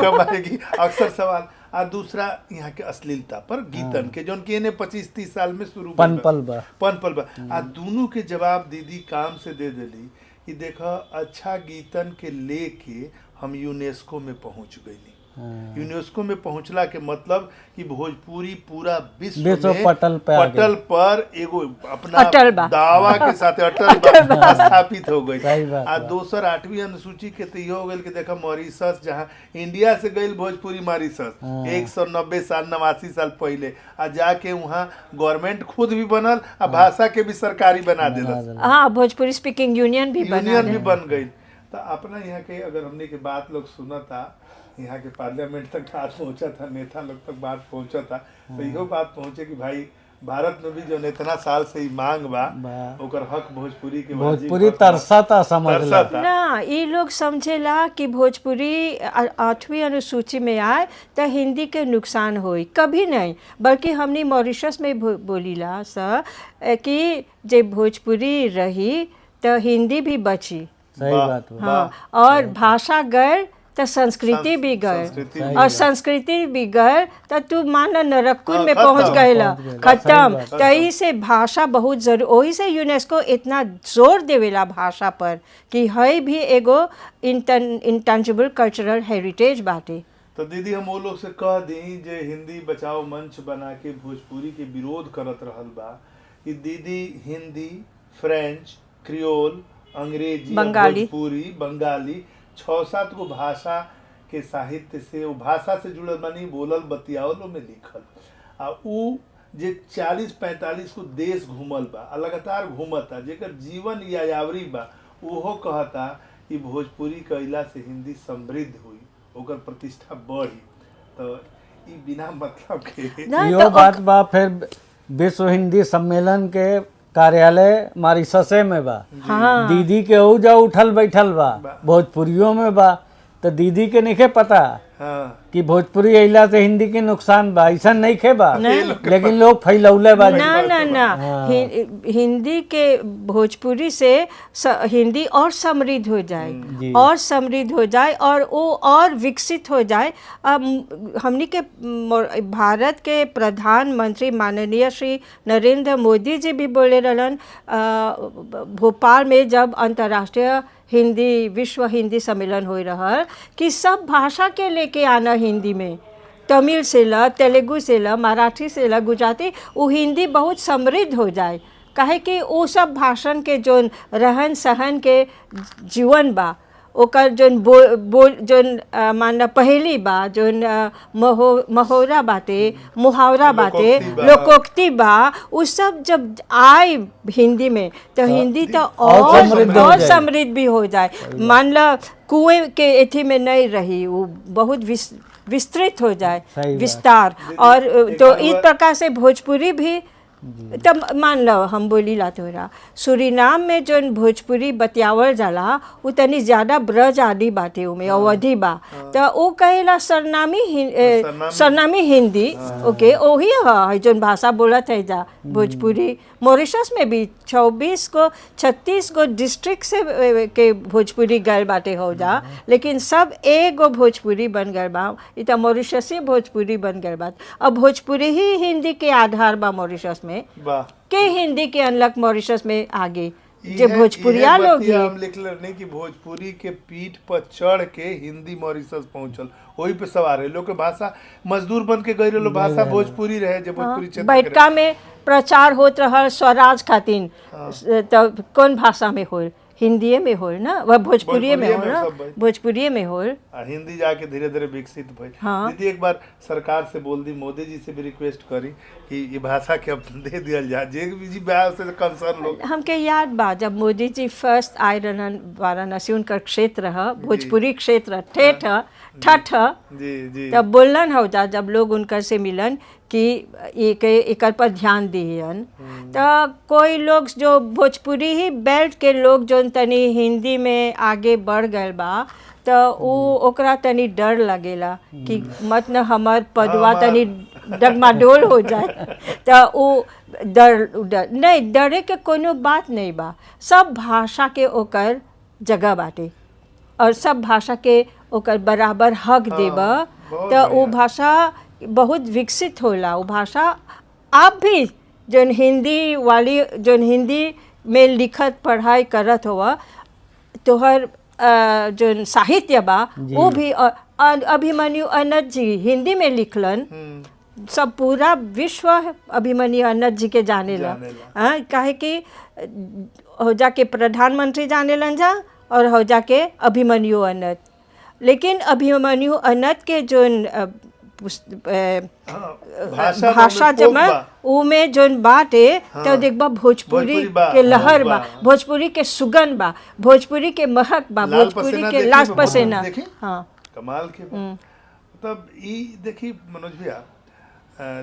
कब आएगी, अक्सर सवाल। आ दूसरा यहाँ के अश्लीलता पर गीतन के जौन कि एने 25-30 साल में शुरू भइल बा। पनपल बा। पनपल बा। आ दोनों के जवाब दीदी काम से दे देली कि देखो अच्छा गीतन के लेके हम यूनेस्को में पहुंच गईली। यूनेस्को में पहुंचला के मतलब कि भोजपुरी पूरा विश्व विश्व में पटल पे आ पटल पर एगो अपना अटल बा। दावा के साथ अटल बा स्थापित हो गई। सही बात आ बा। दोसर आठवीं अनुसूची के तो इहो हो गइल कि देखा मॉरिशस, जहाँ इंडिया से गइल भोजपुरी मॉरिशस 190 साल 89 साल पहले, आ जाके वहाँ गवर्नमेंट खुद भी बनल आ भाषा के भी सरकारी बना देलस, हाँ, भोजपुरी स्पीकिंग यूनियन भी बना यूनियन भी बन गई। तो अपना यहाँ के अगर हमने के बात लोग सुना था, यहाँ के पार्लियामेंट तक बात पहुँचा था, नेता लोग तक बात पहुँचा था, तो इहो बात पहुँचे कि भाई भारत में भी जो इतना साल से ई मांग बा बा। ओकर हक भोजपुरी के वाजिब भोजपुरी हक बा। तरसता समझ ला। तरसता। ना, ये लोग समझेला कि भोजपुरी आठवीं अनुसूची में आए तो हिंदी के नुकसान होई, कभी नहीं। बल्कि हमने मॉरिशस में बोलीला सर कि जे भोजपुरी रही तो हिंदी भी बची। सही वाह, बात बा। हाँ, और भाषा गए तो संस्कृति भी गए, संस्कृति सही और बात। संस्कृति भी गए तो तू मान नरकुन हाँ, में खत्म। पहुंच गए, पहुंच गइल। खत्म। सही बात। तही से भाषा बहुत जरूरी, वही से यूनेस्को इतना जोर देवेला भाषा पर कि है भी एगो इंटेंजिबल कल्चरल हेरिटेज बाटे। तो दीदी हम वो लोग से कह दी जे हिंदी बचाओ मंच बना के भोजपुरी के विरोध करत रहल बा कि दीदी हिंदी, फ्रेंच, क्रियोल, अंग्रेजी, बंगाली। भोजपुरी, बंगाली, 6-7 गो भाषा के साहित्य से वो भाषा से जुड़ल बानी, बोलल बतियावल में लिखल, आ उ जे 40-45 गो देश घूमल बा आ लगातार घूमता, जेकर जीवन यायावरी बा, उहो कहता कि भोजपुरी कइला से हिंदी समृद्ध हुई, ओकर प्रतिष्ठा बढ़ी। तो ई बिना मतलब के ना, इहो तो बात बा। फिर विश्व हिंदी सम्मेलन के कार्यालय मॉरिशसे में बा। हाँ। दीदी के ऊ जा उठल बैठल बा, बा। भोजपुरियों में बा, तो दीदी के नहीं पता हाँ कि भोजपुरी अइला से हिंदी के नुकसान बा, ऐसा नहीं खे बा, नहीं। लेकिन लोग फैलौले बा। ना ना ना, हिंदी के भोजपुरी से हिंदी और समृद्ध हो जाए, जी। और समृद्ध हो जाए और वो और विकसित हो जाए। अब हमनी के भारत के प्रधानमंत्री माननीय श्री नरेंद्र मोदी जी भी बोले रहलन भोपाल में जब अंतर्राष्ट्रीय हिंदी विश्व हिंदी सम्मेलन हो रहल कि सब भाषा के लेके आना हिंदी में, तमिल से ल, तेलुगु से ल, मराठी से ल, गुजराती, वो हिंदी बहुत समृद्ध हो जाए। काहे कि वो सब भाषण के जोन रहन सहन के जीवन बा, ओकर जोन बोल जोन मान ला पहेली बा, जोन महोरा बाटे, मुहावरा बाटे, लोकोक्ति बा। लोकोक्ति बा, उ सब जब आए हिंदी में तो हिंदी तो और समृद्ध हो और जाए। समृद्ध भी हो जाए। मान ला कुएं के एथी में नहीं रही, वो बहुत विस्तृत हो जाए, सही बात। विस्तार। और एक तो और इस प्रकार से भोजपुरी भी तब मान लो हम बोली ला तोरा सुरीनाम में जोन भोजपुरी बतियावल जाला उ तनी ज़्यादा ब्रज आदि बाटे, उमे अवधि बा, तो उ कहेला सरनामी सरनामी। सरनामी हिंदी। ओके, ओही है जोन भाषा बोलत है जा भोजपुरी। मॉरिशस में भी 26 को 36 गो डिस्ट्रिक्ट से के भोजपुरी गल बाटे हो जा, लेकिन सब एगो भोजपुरी बन गल बा। इ त मॉरिशसी भोजपुरी बन गल बा। अब भोजपुरी ही हिंदी के आधार बा मॉरिशस में, वाह के हिंदी के अनलक मॉरिशस में आगे जे भोजपुरिया इहे लोग बतिया ही हम लिखले रहनी कि भोजपुरी के पीठ पर चढ़ के हिंदी मॉरिशस पहुंचल, वही पे सवार है लोग के भाषा मजदूर बन के गई रहे, भाषा भोजपुरी रहे जे भोजपुरी क्षेत्र के रहे। बैठका में प्रचार होत रहल स्वराज खातिर, तो कौन भाषा में होल? हिंदीए में होल ना, वह भोजपुरिये में भोजपुरिये होल में ना, सब भइल। भोजपुरिये में होल। आ हिंदी जाके धीरे धीरे विकसित भइल। हाँ। दीदी एक बार सरकार से बोल दी, मोदी जी से भी रिक्वेस्ट करी कि ये भाषा के अब दे दियल जाए, जे भी जी ब्याह से कंसर्न लोग। हमके याद बा जब मोदी जी फर्स्ट आए रहन वाराणसी, उनकर क्षेत्र ह भोजपुरी क्षेत्र, ठेठ ह, ठठ ह, जी जी तब बोलन हो जा जब लोग उनकर से मिलन कि एक एकर पर ध्यान दिहन, तो कोई लोग जो भोजपुरी ही बेल्ट के लोग जोन तनी हिंदी में आगे बढ़ गए बा, तो उ ओकरा तनी डर लगेला कि मत न हमर पदवा हमार- तनी डगमाडोल हो जाए, तो उ डर डर नहीं, डरे के कोनो बात नहीं बा। सब भाषा के ओकर जगह बाटे और सब भाषा के ओकर बराबर हक हाँ, देब बहुत तो वो बढ़िया। भाषा बहुत विकसित होला। वो भाषा आप भी जोन हिंदी वाली जोन हिंदी में लिखत पढ़ाई करत हुआ, तोहर जो साहित्य बा जी। वो भी अभिमन्यु अनंत जी हिंदी में लिखलन। सब पूरा विश्व अभिमन्यु अनंत जी के जानेला। जानेला। हाँ, काहे कि हो जाके प्रधानमंत्री जानेलन जा और हो जाके अभिमन्यु अनंत, लेकिन अभिमन्यु अनंत के जो हाँ, भाषा भाषा में पोक जब बा। उमे जोन बाटे तो देखबा भोजपुरी भोजपुरी बा, के लहर बा, बा। भोजपुरी के सुगंध बा, भोजपुरी के महक बा, लाल भोजपुरी पसीना के देखी, लाल भोजपुरी पसीना। देखी? हाँ। कमाल के बा। मतलब ई देखी मनोज भैया,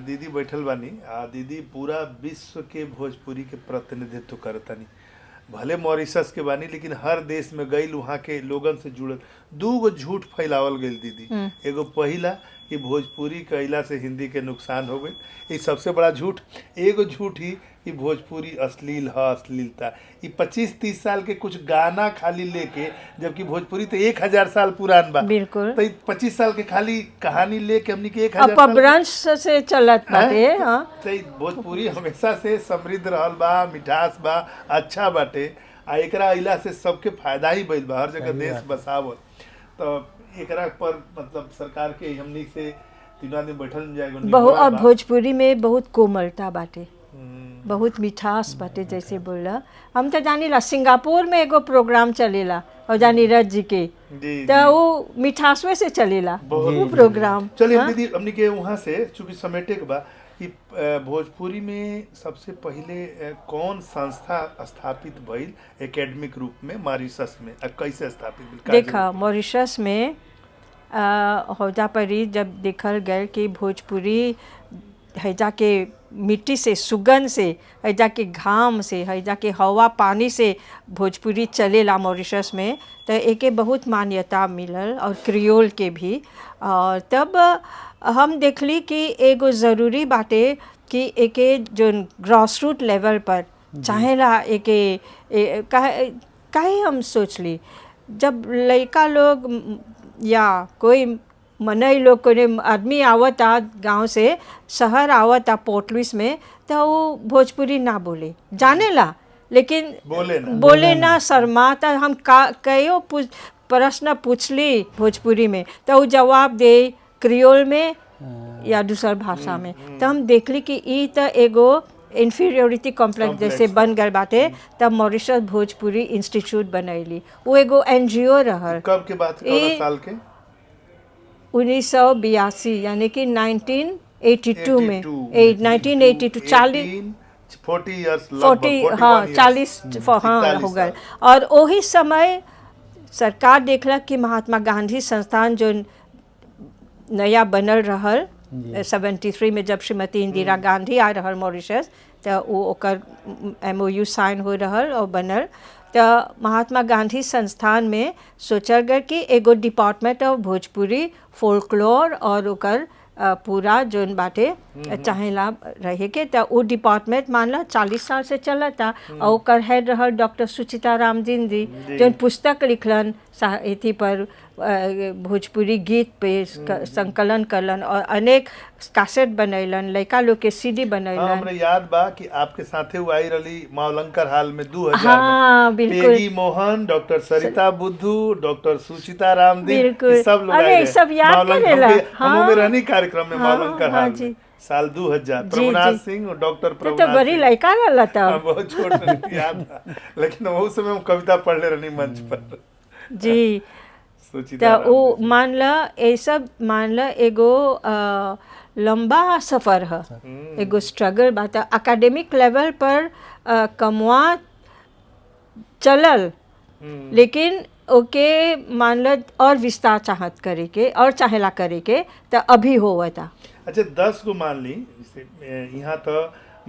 दीदी बैठल बानी आ दीदी पूरा विश्व के भोजपुरी के प्रतिनिधित्व करतनी। भले मॉरिशस के बानी लेकिन हर देश में गईल, वहाँ के लोगन से जुड़ल। दू गो झूठ फैलावल गईल दीदी। एगो पहिला कि भोजपुरी कइला से हिंदी के नुकसान हो गईल, ई सबसे बड़ा झूठ। एगो झूठ ही कि भोजपुरी अश्लील है, अश्लीलता। ई 25-30 साल के कुछ गाना खाली लेके, जबकि भोजपुरी तो 1000 साल पुरान बा। बिल्कुल। तो 25 साल के खाली कहानी लेके हमनी के 1000 साल अपभ्रंश से चलत बाटे। हैं? हाँ। तो ई भोजपुरी हमेशा से समृद्ध रहल बा, मिठास बा, अच्छा बाटे आ एकरा अइला से सबके फायदा ही भइल बा, हर जगह देश बसावल। तो एकरा पर मतलब सरकार के हमनी से तीनों आदमी बैठल जाएगो बहु और भोजपुरी में बहुत कोमलता बाटे, बहुत मिठास बाटे। जैसे बोला हम तो जानीला सिंगापुर में एगो प्रोग्राम चलेला और जा नीरज जी के, जी तो वो मिठासवे से चलेला बहुत। वो प्रोग्राम। चलिए हाँ? दीदी, हमनी के वहाँ से चूंकि समेटे के बा कि भोजपुरी में सबसे पहिले कौन संस्था स्थापित भइल एकेडमिक रूप में मॉरिशस में आ कैसे स्थापित भइल? का देखा मॉरिशस में हौजा परी जब देखल गए कि भोजपुरी हैजा के मिट्टी से, सुगंध से, हैजा के घाम से, हैजा के हवा पानी से भोजपुरी चलेला मॉरिशस में, तो एके बहुत मान्यता मिलल और क्रियोल के भी। और तब हम देखली कि एगो ज़रूरी बाटे कि एके जो ग्रास रूट लेवल पर चाहेला एके काहे काहे हम सोचली जब लड़का लोग या कोई मनई लोग, कोई आदमी आवता गांव से शहर आवता पोर्टलुइस में, तो वो भोजपुरी ना बोले जानेला, लेकिन बोले ना। बोले ना, शर्माता। हम का कयो प्रश्न पूछली भोजपुरी में तो वो जवाब दे क्रियोल में या दूसर भाषा में। तो हम देखली कि ई तो एगो इन्फीरियोरिटी कॉम्प्लेक्स जैसे बन गल बाटे। तब मॉरिशस भोजपुरी इंस्टीट्यूट बनैली, वो एगो एनजीओ रहल। कब के बात, कौन साल के? 1982, यानी कि 1982 में, 1982, 40 40 इयर्स, 40, हाँ 40, हाँ हो गए। और वही समय सरकार देखलक कि महात्मा गांधी संस्थान जो नया बनल रहल 73 में, जब श्रीमती इंदिरा गांधी आ रहल मॉरिशस, तो वो ओकर एमओयू साइन हो रहल और बनल। तो महात्मा गांधी संस्थान में सोचल गया कि एगो डिपार्टमेंट ऑफ भोजपुरी फोल्कलोर और ओकर पूरा जोन बाटे चाहेला रहे के। तो वो डिपार्टमेंट मानला 40 साल से चलता और ओकर हेड रहल डॉक्टर सुचिता रामदीन जी, जोन पुस्तक लिखलन एथी पर भोजपुरी गीत पे संकलन करलन और अनेक कैसेट बनैलन, लड़का लोग के सीडी बनैलन। हाँ, हमरा याद बा कि आपके साथे वो आई रही मावलंकर हाल में 2000 हाँ, में। बिल्कुल। पेगी मोहन, डॉक्टर सरिता बुद्धू, डॉक्टर सुचिता रामदीन, बिल्कुल। ये सब लोग अरे, आए रहे। सब याद करेला। हम हाँ। में रहनी कार्यक्रम में हाँ, मावलंकर हाँ, हाल जी। में साल 2000। जी, प्रभुनाथ जी। सिंह और डॉक्टर तो प्रभुनाथ बड़ी सिंह। लड़का रहला हाँ, तब। बहुत छोट रही, याद बा। लेकिन वो समय हम कविता पढ़ले रहनी मंच पर। जी। सुचिता तो वो रामदीन। मान ल ये सब मान ल एगो लंबा सफ़र है, एगो स्ट्रगल बात। एकेडमिक लेवल पर कमवा चलल, लेकिन ओके मान ल और विस्तार चाहत करे के और चाहेला करे के, तो अभी होवता। अच्छा, 10 गो मान ली जैसे, यहाँ तो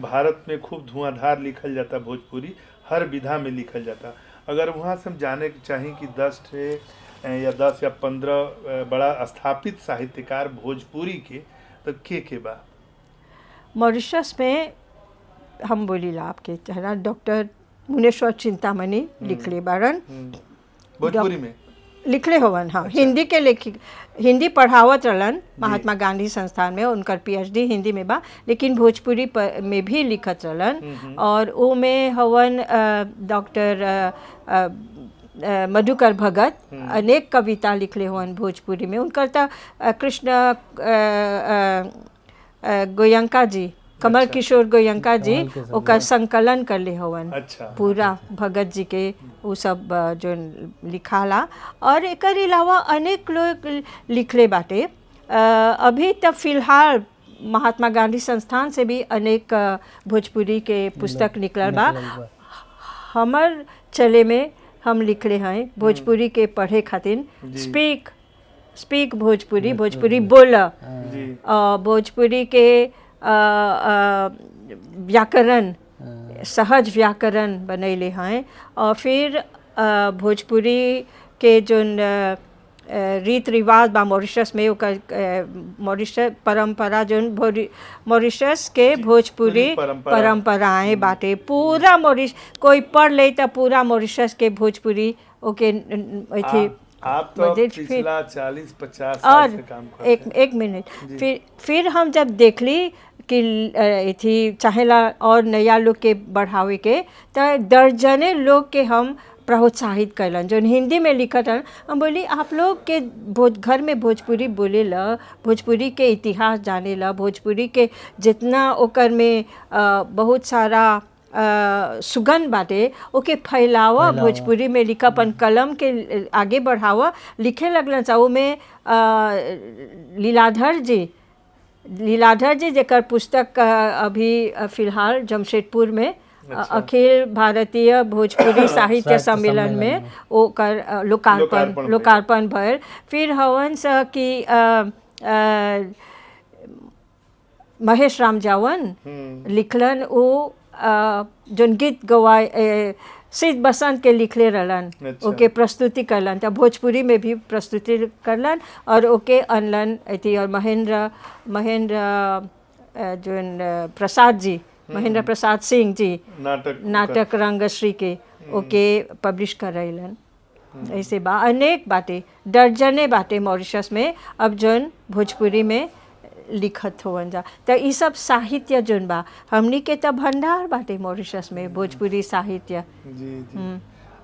भारत में खूब धुआंधार लिखल जाता भोजपुरी, हर विधा में लिखल जाता। अगर वहाँ से हम जाने के चाहें कि 10 ठे या 10 या 15 बड़ा स्थापित साहित्यकार भोजपुरी के, तो के बा? मॉरिशस में हम बोलीला आपके चेहरा डॉक्टर मुनेश्वर चिंतामणि लिखले बारन। भोजपुरी में लिखले होवन, हाँ। अच्छा। हिंदी के लेखक, हिंदी पढ़ावत रहलन महात्मा गांधी संस्थान में, उनकर पीएचडी हिंदी में बा, लेकिन भोजपुरी पर में भी लिखत रहलन। और वो में हवन डॉक्टर मधुकर भगत अनेक कविता लिखले हुअन भोजपुरी में। उनकर त कृष्ण गोयंका जी, कमल किशोर गोयंका जी ओकर संकलन करले हवन। पूरा भगत जी के उ सब जो लिखाला। और एकर अलावा अनेक लोग लिखले बाटे। अभी तक फिलहाल महात्मा गांधी संस्थान से भी अनेक भोजपुरी के पुस्तक निकलल बा। हमर चले में हम लिखले हैं भोजपुरी के पढ़े खातिर, स्पीक स्पीक भोजपुरी, भोजपुरी बोल, भोजपुरी के व्याकरण, सहज व्याकरण बनैले हैं। और फिर भोजपुरी के जोन रीत रिवाज बा मॉरिशस में, ओकर मॉरिशस परंपरा जोन मॉरिशस के भोजपुरी परंपरा। परंपराएं बाटे पूरा मॉरिश कोई पढ़ ले त पूरा मॉरिशस के भोजपुरी ओके अथी आप तो मजेद फिर- पिछला 40-50 साल और से काम करते एक एक मिनट, फिर हम जब देखली कि अथी चाहेला और नया लोग के बढ़ावे के, त दर्जने लोग के हम प्रोत्साहित कैलन जो हिंदी में लिखत हन। हम बोली आप लोग के भोज घर में भोजपुरी बोले ला, भोजपुरी के इतिहास जाने ला, भोजपुरी के जितना ओकर में बहुत सारा सुगंध बाटे ओके फैलावा, भोजपुरी में लिखा, अपन कलम के आगे बढ़ावा। लिखे लगलन सा में लीलाधर जी, लीलाधर जी जेकर पुस्तक अभी फिलहाल जमशेदपुर में अखिल भारतीय भोजपुरी साहित्य सम्मेलन में ओकर लोकार्पण लोकार्पण लोकार्पण भयल। फिर हवन स कि महेश राम जावन लिखलन वो जोन गीत गवाए सिद्ध बसंत के लिखले रहलन। ओके प्रस्तुति करलन त भोजपुरी में भी प्रस्तुति करलन और ओके अनलन अथी। और महेंद्र महेंद्र जोन प्रसाद जी, महेंद्र प्रसाद सिंह जी नाटक नाटक रंगश्री के ओके पब्लिश करैलन। ऐसे बा अनेक बाटे, दर्जने बाटे मॉरिशस में अब जोन भोजपुरी में लिखत होवन जा। त ई सब साहित्य जोन बा हमनी के त भंडार बाटे मॉरिशस में भोजपुरी साहित्य। जी जी,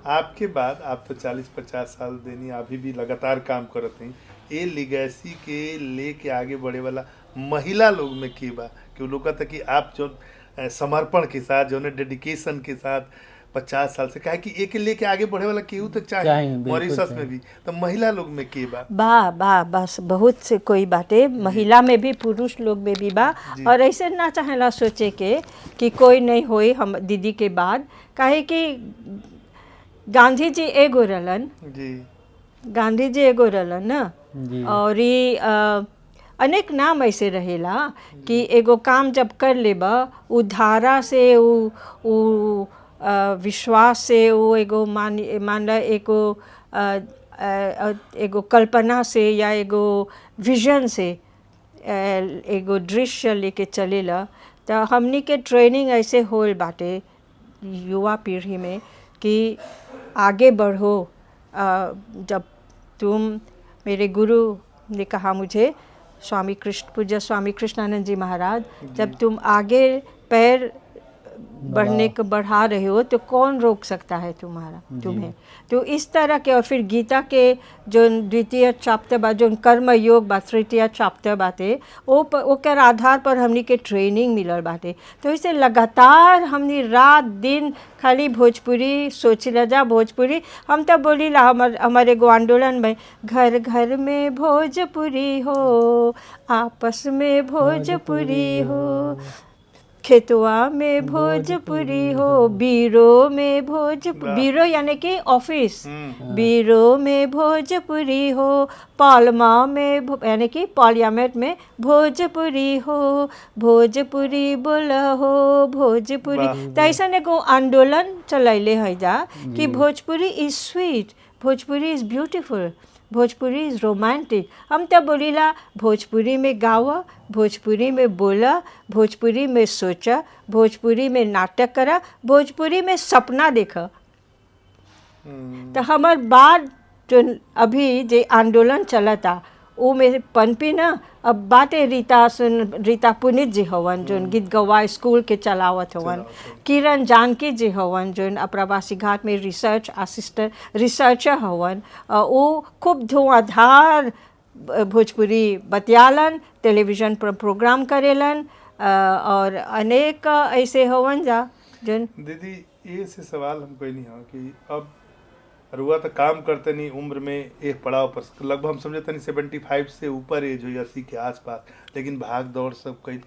आपके बाद आप तो 40-50 साल देनी अभी भी लगातार काम करत हैं। ये लिगेसी के लेके आगे बढ़े वाला महिला लोग में की बा कि लोग कहता कि आप जो समर्पण के साथ जो डेडिकेशन के साथ 50 साल से काहे कि एक लेके आगे बढ़े वाला केहू तो चाहे चाही, बिल्कुल मॉरिशस में भी तो महिला लोग में के बा? बा बा बस बहुत से कोई बाटे, महिला में भी पुरुष लोग में भी बा। और ऐसे ना चाहेला सोचे के कि कोई नहीं होई हम दीदी के बाद, काहे कि गांधी जी एगो रहलन। गांधी जी एगो रहलन ना। और ई अनेक नाम ऐसे रहेला कि एगो काम जब कर लेबा उ धारा से उ उ विश्वास से उ एगो मान मान ला एगो एगो कल्पना से या एगो विजन से एगो दृश्य लेके चलेला। त हमनी के ट्रेनिंग ऐसे होल बाटे युवा पीढ़ी में कि आगे बढ़ो। जब तुम मेरे गुरु ने कहा मुझे, स्वामी कृष्ण पूज्य स्वामी कृष्णानंद जी महाराज, जब तुम आगे पैर बढ़ने को बढ़ा रहे हो तो कौन रोक सकता है तुम्हारा तुम्हें। तो इस तरह के। और फिर गीता के जो द्वितीय चैप्टर बा, जो कर्म योग बा तृतीय चैप्टर बाटे, ओ ओकर आधार पर हमनी के ट्रेनिंग मिलल बाटे। तो इसे लगातार हमनी रात दिन खाली भोजपुरी सोचिला जा भोजपुरी। हम तो बोलीला हमर हमारे एगो आंदोलन में घर घर में भोजपुरी हो, आपस में भोजपुरी हो, खेतवा में भोजपुरी हो, बीरो में भोजपुरी, बीरो यानी कि ऑफिस, बीरो में भोजपुरी हो, पालमा में यानी कि पार्लियामेंट में भोजपुरी हो, भोजपुरी बोल हो भोजपुरी। तो ऐसा एगो आंदोलन चलैले है जा कि Bhojpuri is sweet, Bhojpuri is beautiful, Bhojpuri is romantic. हम तो बोलीला भोजपुरी में गावा, भोजपुरी में बोला, भोजपुरी में सोचा, भोजपुरी में नाटक करा, भोजपुरी में सपना देखा। तो हमार बाद जो अभी जे आंदोलन चलता ऊ में पनपी ना। अब बातें रीता सुन, रीता पुनित जी हवन जोन गीत गवा स्कूल के चलावत हवन, किरण जानकी जी हवन जोन अप्रवासी घाट में रिसर्च असिस्टेंट रिसर्चर हवन, ऊ खूब धुआंधार भोजपुरी बतियालन, टेलीविजन पर प्रोग्राम करेलन, और अनेक ऐसे हवन जा जोन। दीदी, ये से सवाल हम कोई नहीं हो कि अब रुआ तो काम करते नहीं उम्र में एक पड़ाव पर लगभग हम समझे तनी 75 से ऊपर एज हो 80 के आसपास, लेकिन भाग दौड़ सब कई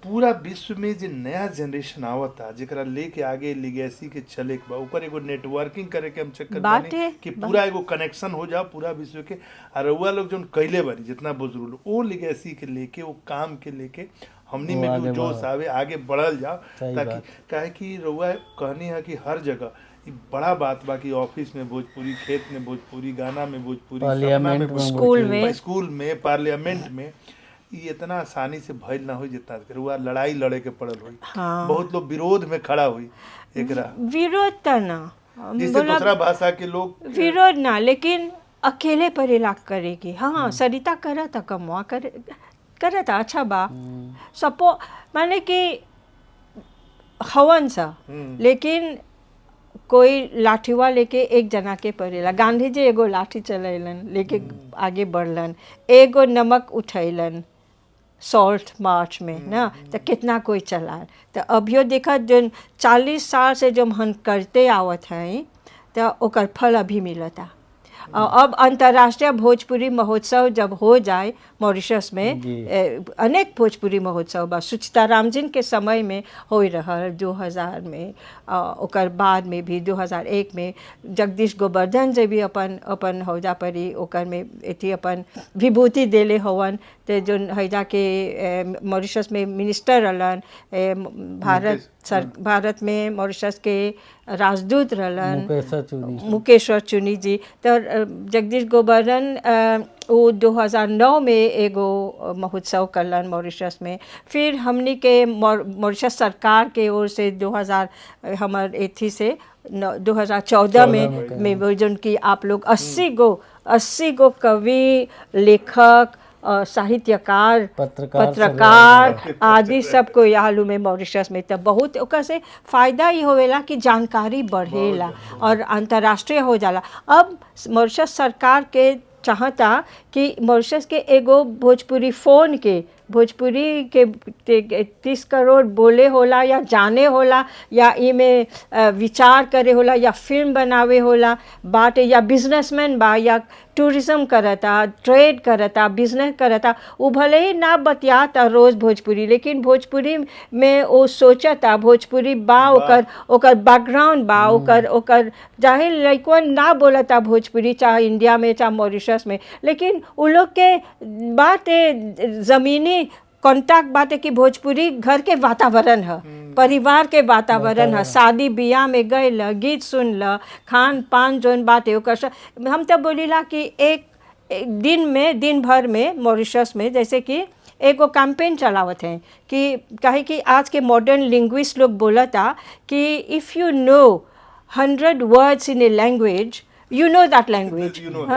पूरा विश्व में जे नया जनरेशन आवता जेकरा लेके आगे लिगेसी के चले के बा, ऊपर एगो नेटवर्किंग करे के हम चक्कर बानी बाटे, कि पूरा एगो कनेक्शन हो जाओ पूरा विश्व के। आ रउआ लोग जोन कैले बानी जितना बुजुर्ग लोग वो लिगेसी के लेके वो काम के लेके हमनी वो में भी आगे वो जोश बढ़ो। आवे, आगे बढ़ल जाओ, सही ताकि बात। काहे कि रउआ कहनी है कि हर जगह ई बड़ा बात बा कि ऑफिस में भोजपुरी, खेत में भोजपुरी, गाना में भोजपुरी, सपना में पार्लियामेंट में भोजपुरी, स्कूल में। स्कूल में, पार्लियामेंट में ई इतना आसानी से भइल ना होई जितना रुआ लड़ाई लड़े के पड़ल होई। हाँ। बहुत लोग विरोध में खड़ा हुई एकरा, विरोध त ना जिससे बोला दूसरा भाषा के लोग विरोध ना, लेकिन अकेले परेला करेगी। हाँ, सरिता करत कमवा करे करत अच्छा बा सपो माने कि हवन सा, लेकिन कोई लाठीवा लेके एक जना के परेला। गांधी जी एगो लाठी चलैलन लेके आगे बढ़लन, एगो नमक उठैलन सॉल्ट मार्च में ना, तो कितना कोई चला। तो अभियो देखा जो 40 साल से जो हम करते आवत हैं तो ओकर फल अभी मिलता। और अब अंतर्राष्ट्रीय भोजपुरी महोत्सव जब हो जाए मॉरिशस में, जी। अनेक भोजपुरी महोत्सव बा सुचिता रामजिन के समय में हो रहल 2000 में, ओकर बाद में भी 2001 में जगदीश गोवर्धन जी भी अपन अपन हौजा परी ओकर में एथी अपन विभूति देले हवन। ते जोन हैजा के मॉरिशस में मिनिस्टर रहलन, भारत सर भारत में मॉरिशस के राजदूत रहलन मुकेश चुनी, मुकेश्वर चुनी जी। तो जगदीश गोवर्धन वो 2009 में एगो महोत्सव करलन मॉरिशस में। फिर हमनी के मॉरिशस सरकार के ओर से 2000 हमर एथी से 2014 में में वो जोन की आप लोग 80 गो कवि, लेखक, साहित्यकार, पत्रकार, पत्रकार आदि सबको आलू में मॉरिशस में। तब बहुत ओकर से फायदा ही होवेला कि जानकारी बढ़ेला और अंतर्राष्ट्रीय हो जाला। अब मॉरिशस सरकार के चाहता कि मॉरिशस के एगो भोजपुरी फ़ोन के भोजपुरी के 30 करोड़ बोले होला या जाने होला या इमे विचार करे होला या फिल्म बनावे होला बाटे या बिजनेसमैन बा या टूरिज्म करता, ट्रेड करता, बिजनेस करता, वो भले ही ना बतियाता रोज़ भोजपुरी, लेकिन भोजपुरी में वो सोचता भोजपुरी बा, ओकर ओकर बैकग्राउंड बा, ओकर ओकर चाहे लइकवन ना बोलता भोजपुरी चाहे इंडिया में चाहे मॉरिशस में, लेकिन उ लोग के बात ज़मीनी कांटेक्ट बात है कि भोजपुरी घर के वातावरण है, परिवार के वातावरण है, शादी बियाह में गए ल गीत सुन ल, खान पान जोन बात है ओकर हम तो बोलीला कि एक दिन में दिन भर में मॉरिशस में जैसे कि एगो कैंपेन चलावत हैं कि काहे कि आज के मॉडर्न लिंग्विस्ट लोग बोलता कि if you know 100 words in a language you know that language,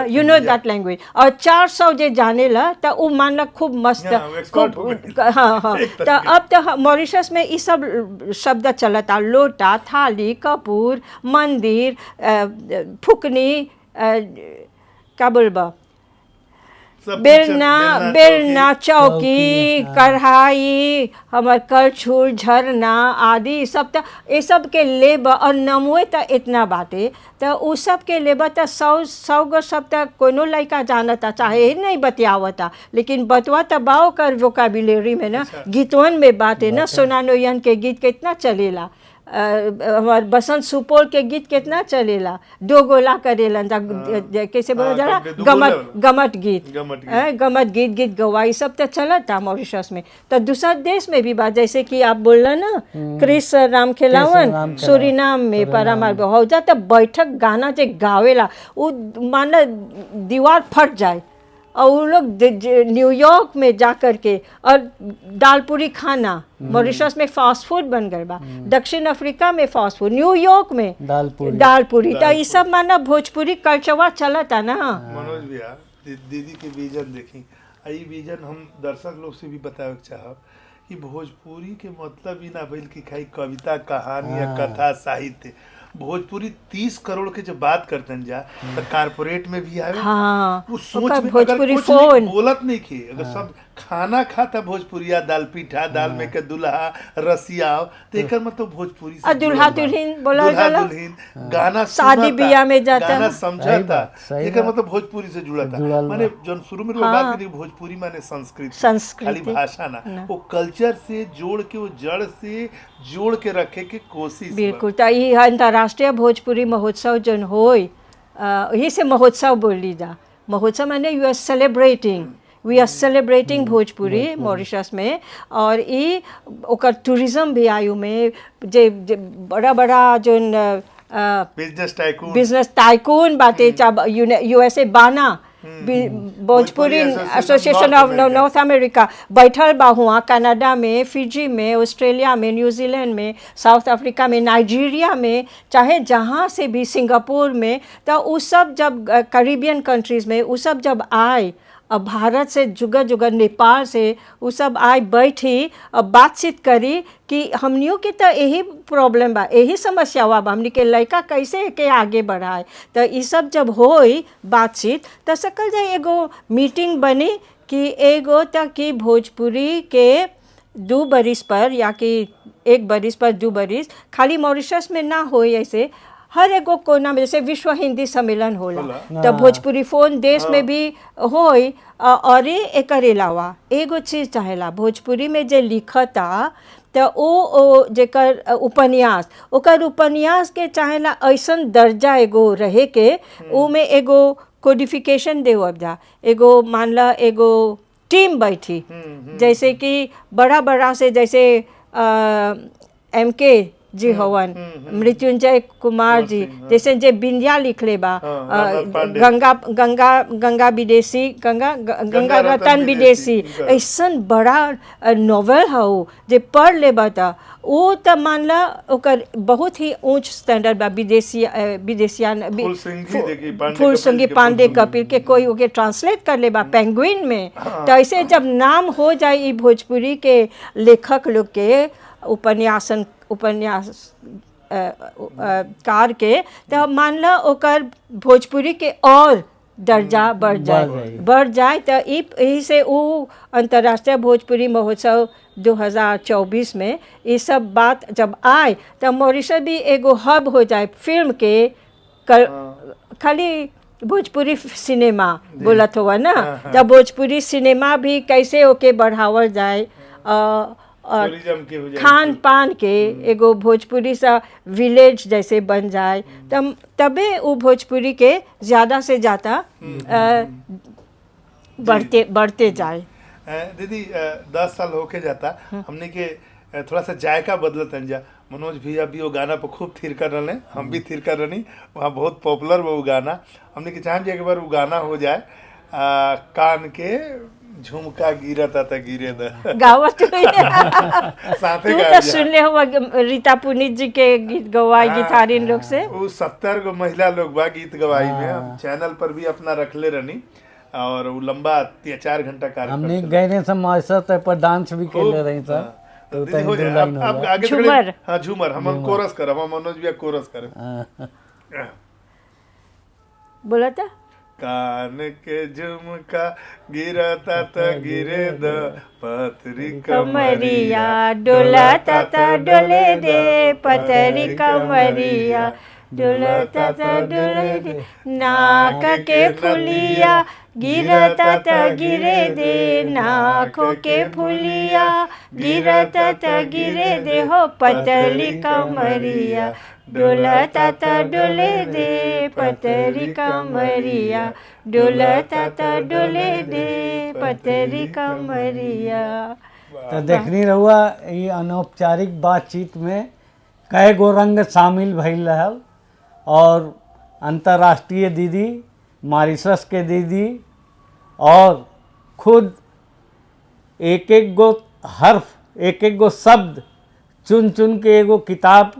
you know that language. और 400 जे जाने ला तो उ मानलक खूब मस्त, खूब। हाँ हाँ, तो अब तो मॉरिशस में ये सब शब्द चलता, लोटा, थाली, कपूर, मंदिर, फुकनी, का बोलबा, बेलना, बेलना, चौकी, कढ़ाई, हमर कलछुल, झरना आदि सब। तो ये सब के लेब और नमुए तो इतना बाटे तो उ सब के लेब तो 100 गो सब तो कोनो लड़का जानता चाहे नहीं बतियावता, लेकिन बतवा तो बा ओकर वोकाबुलरी में ना, गीतवन में बाटे ना। सोना नोयन के गीत कितना चलेला, हमार बसंत सुपौल के गीत कितना चलेला, दो गोला करेलन, कैसे बोला जाला, गमट, गमट गीत, गमट गीत, गीत गवाई सब तो चलता मॉरिशस में। तो दूसरा देश में भी बात जैसे कि आप बोल ना क्रिस राम खेलावन सूरीनाम में परामार हो जा तो बैठक गाना जे गावेला वो माना दीवार फट जाए और वो लोग न्यूयॉर्क में जा कर के और दालपूरी खाना, मॉरिशस में फास्ट फूड बन गए बा, दक्षिण अफ्रीका में फास्ट फूड, न्यूयॉर्क में दालपूरी, दालपूरी। तो ये सब माना भोजपुरी कल्चरवा चलता ना। मनोज भैया दीदी के विजन देखी। आ ई विजन हम दर्शक लोग से भी बतावे के चाहब कि भोजपुरी के मतलब ई ना भइल कि खाली कविता, कहानी या कथा साहित्य। भोजपुरी 30 करोड़ के जब बात करतन जा तो कारपोरेट में भी आवे। हाँ, वो सोच ओकर में अगर भोजपुरी कुछ नहीं फोन बोलत नहीं खे, अगर सब खाना खाता भोजपुरिया, दाल पीठा, दाल में के दुल्हा रसिया, तो एकर मतलब भोजपुरी से आ दुल्हा जुड़ल बा। दुल्हिन बोलल दुल्हा जाला। दुल्हिन गाना शादी सुनता, बियाह में जाता। गाना सही समझता, बात, सही एकर बात। मतलब भोजपुरी से जुड़ा था। जुड़ल बा। माने जन शुरू में लोग हाँ। बात करी भोजपुरी माने संस्कृति, संस्कृति। खाली भाषा ना, ना। वो कल्चर से जोड़ के, वो जड़ से जोड़ के रखे के कोशिश बा। बिल्कुल। तो ई अंतर्राष्ट्रीय भोजपुरी महोत्सव जन होई, यही से महोत्सव बोली जा। महोत्सव माने you are celebrating, we are celebrating Bhojpuri Mauritius में। और ई ओकर टूरिज्म भी आयु में जे, जे बड़ा बड़ा जोन बिजनेस टाइकून, बिजनेस टाइकून बाटे, चाहे यूएसए बाना Bhojpuri association of North America बैठल बा हुआ, कनाडा में, फिजी में, ऑस्ट्रेलिया में, न्यूजीलैंड में, साउथ अफ्रीका में, नाइजीरिया में, चाहे जहाँ से भी, सिंगापुर में, तो उ सब जब कैरिबियन कंट्रीज में उ सब जब आए, अब भारत से जुगा जुगा, नेपाल से उ सब आए, बैठी अब बातचीत करी कि हमनियों के तो यही प्रॉब्लम बा, यही समस्या बा, हमनी के लड़का कैसे के आगे बढ़ाए। तो ई सब जब होई बातचीत तो सकल जाए एगो मीटिंग बनी कि एगो तक कि भोजपुरी के 2 बरिस पर या कि 1 बरिस पर 2 बरिस खाली मॉरिशस में ना होई, ऐसे हर एगो कोना में, जैसे विश्व हिंदी सम्मेलन होला होला। तो भोजपुरी फोन देश में भी होई। और एकर अलावा एगो चीज चाहेला भोजपुरी में जे लिखता तो ओ जेकर उपन्यास, ओकर उपन्यास के चाहेला ऐसन दर्जा एगो रहे के ऊ में एगो कोडिफिकेशन देवब जा, एगो मान ला एगो टीम बैठी, जैसे कि बड़ा बड़ा से जैसे एम के जी हवन, मृत्युंजय कुमार जी, जैसे जे बिंदिया लिखले बा, हाँ, रामनाथ पांडे। गंगा गंगा गंगा विदेशी, गंगा गंगा रतन रतन विदेशी, विदेशी, ऐसन बड़ा नॉवेल है उ, जे पढ़ लेबा त उ त मान ला ओकर बहुत ही ऊंच स्टैंडर्ड बा। विदेशी विदेशियान फूल सिंघी देखी, पांडे फूल कपिल सिंघी, के पांडे फूल सिंघी। कपिल के कोई ओके ट्रांसलेट कर लेबा पेंगुइन में, तो ऐसे जब नाम हो जाए ई भोजपुरी के लेखक लोग के उपन्यासन उपन्यास कार के, तो मान ला ओकर भोजपुरी के और दर्जा बढ़ जाए, जाए। बढ़ जाए। तो ई यही से उ अंतर्राष्ट्रीय भोजपुरी महोत्सव 2024 में ये सब बात जब आए तो मॉरिशस भी एगो हब हो जाए फिल्म के। कर, खाली भोजपुरी सिनेमा बोलत हुआ ना, जब भोजपुरी सिनेमा भी कैसे ओके बढ़ावल जाए, और टूरिज्म के हो जाए, खान पान के एगो भोजपुरी सा विलेज जैसे बन जाए, तब तबे वो भोजपुरी के ज़्यादा से ज़्यादा बढ़ते बढ़ते जाए। दीदी 10 साल होके जाता हमने के थोड़ा सा जायका बदलत जा। मनोज भैया भी वो गाना पर खूब थिरकर रहे, हम भी थिरकर रहनी, वहाँ बहुत पॉपुलर वो गाना। हमने के चाहें एक बार वो गाना हो जाए, कान के झुमका गिरता था गिरे द गावत हुई। साथे तू गावल तो जा। सुनले हो रीता पुनीत जी के गीत गवाई गीतारीन लोग से। वो 70 गो महिला लोग बा गीत गवाई में, हम चैनल पर भी अपना रखले रहनी और वो लंबा 4 घंटा कार्यक्रम हमने चला। गए रहे सब मॉरिशस तो पर डांस भी खेले रही सर। हाँ। तो दीदी तनी हो दू जाए लाइन अब हो अब गया। आगे झूमर। हाँ झूमर, हम कोरस करब, हम मनोज भैया कोरस करब। हाँ। बोला था कान के झुमका गिरता त गिरे द पथरी कमरिया डोलता त डोले दे पतरी कमरिया डोलता त डोले दे, नाक के फुलिया गिरता त गिरे दे, नाकों के फुलिया गिरता त गिरे दे, हो पतली कमरिया डोलता त डोले दे पतरी कमरिया डोलता त डोले दे पतरी कमरिया। तो देखनी रहुआ ये अनौपचारिक बातचीत में कई गो रंग शामिल भइल रहल और अंतर्राष्ट्रीय दीदी, मॉरिशस के दीदी और खुद एक एक गो हर्फ, एक एक गो शब्द चुन चुन के एगो किताब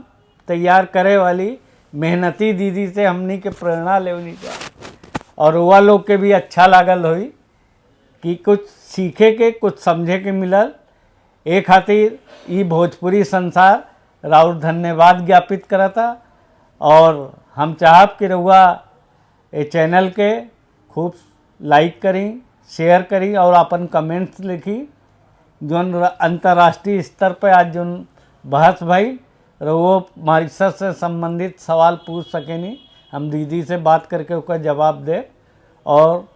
तैयार करे वाली मेहनती दीदी से हमनी के प्रेरणा लेवनी जा। और वह लोग के भी अच्छा लागल होई कि कुछ सीखे के, कुछ समझे के मिलल। ए खातिर ई भोजपुरी संसार राउर धन्यवाद ज्ञापित करता और हम चाहब कि रउआ ए चैनल के खूब लाइक करी, शेयर करी और अपन कमेंट्स लिखी। जौन अंतर्राष्ट्रीय स्तर पर आज जौन बहस भई, रउओ मॉरिशस से संबंधित सवाल पूछ सकेनी, हम दीदी से बात करके ओकर जवाब दे और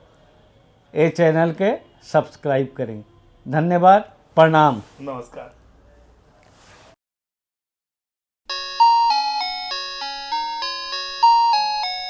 ए चैनल के सब्सक्राइब करें। धन्यवाद, प्रणाम। नमस्कार।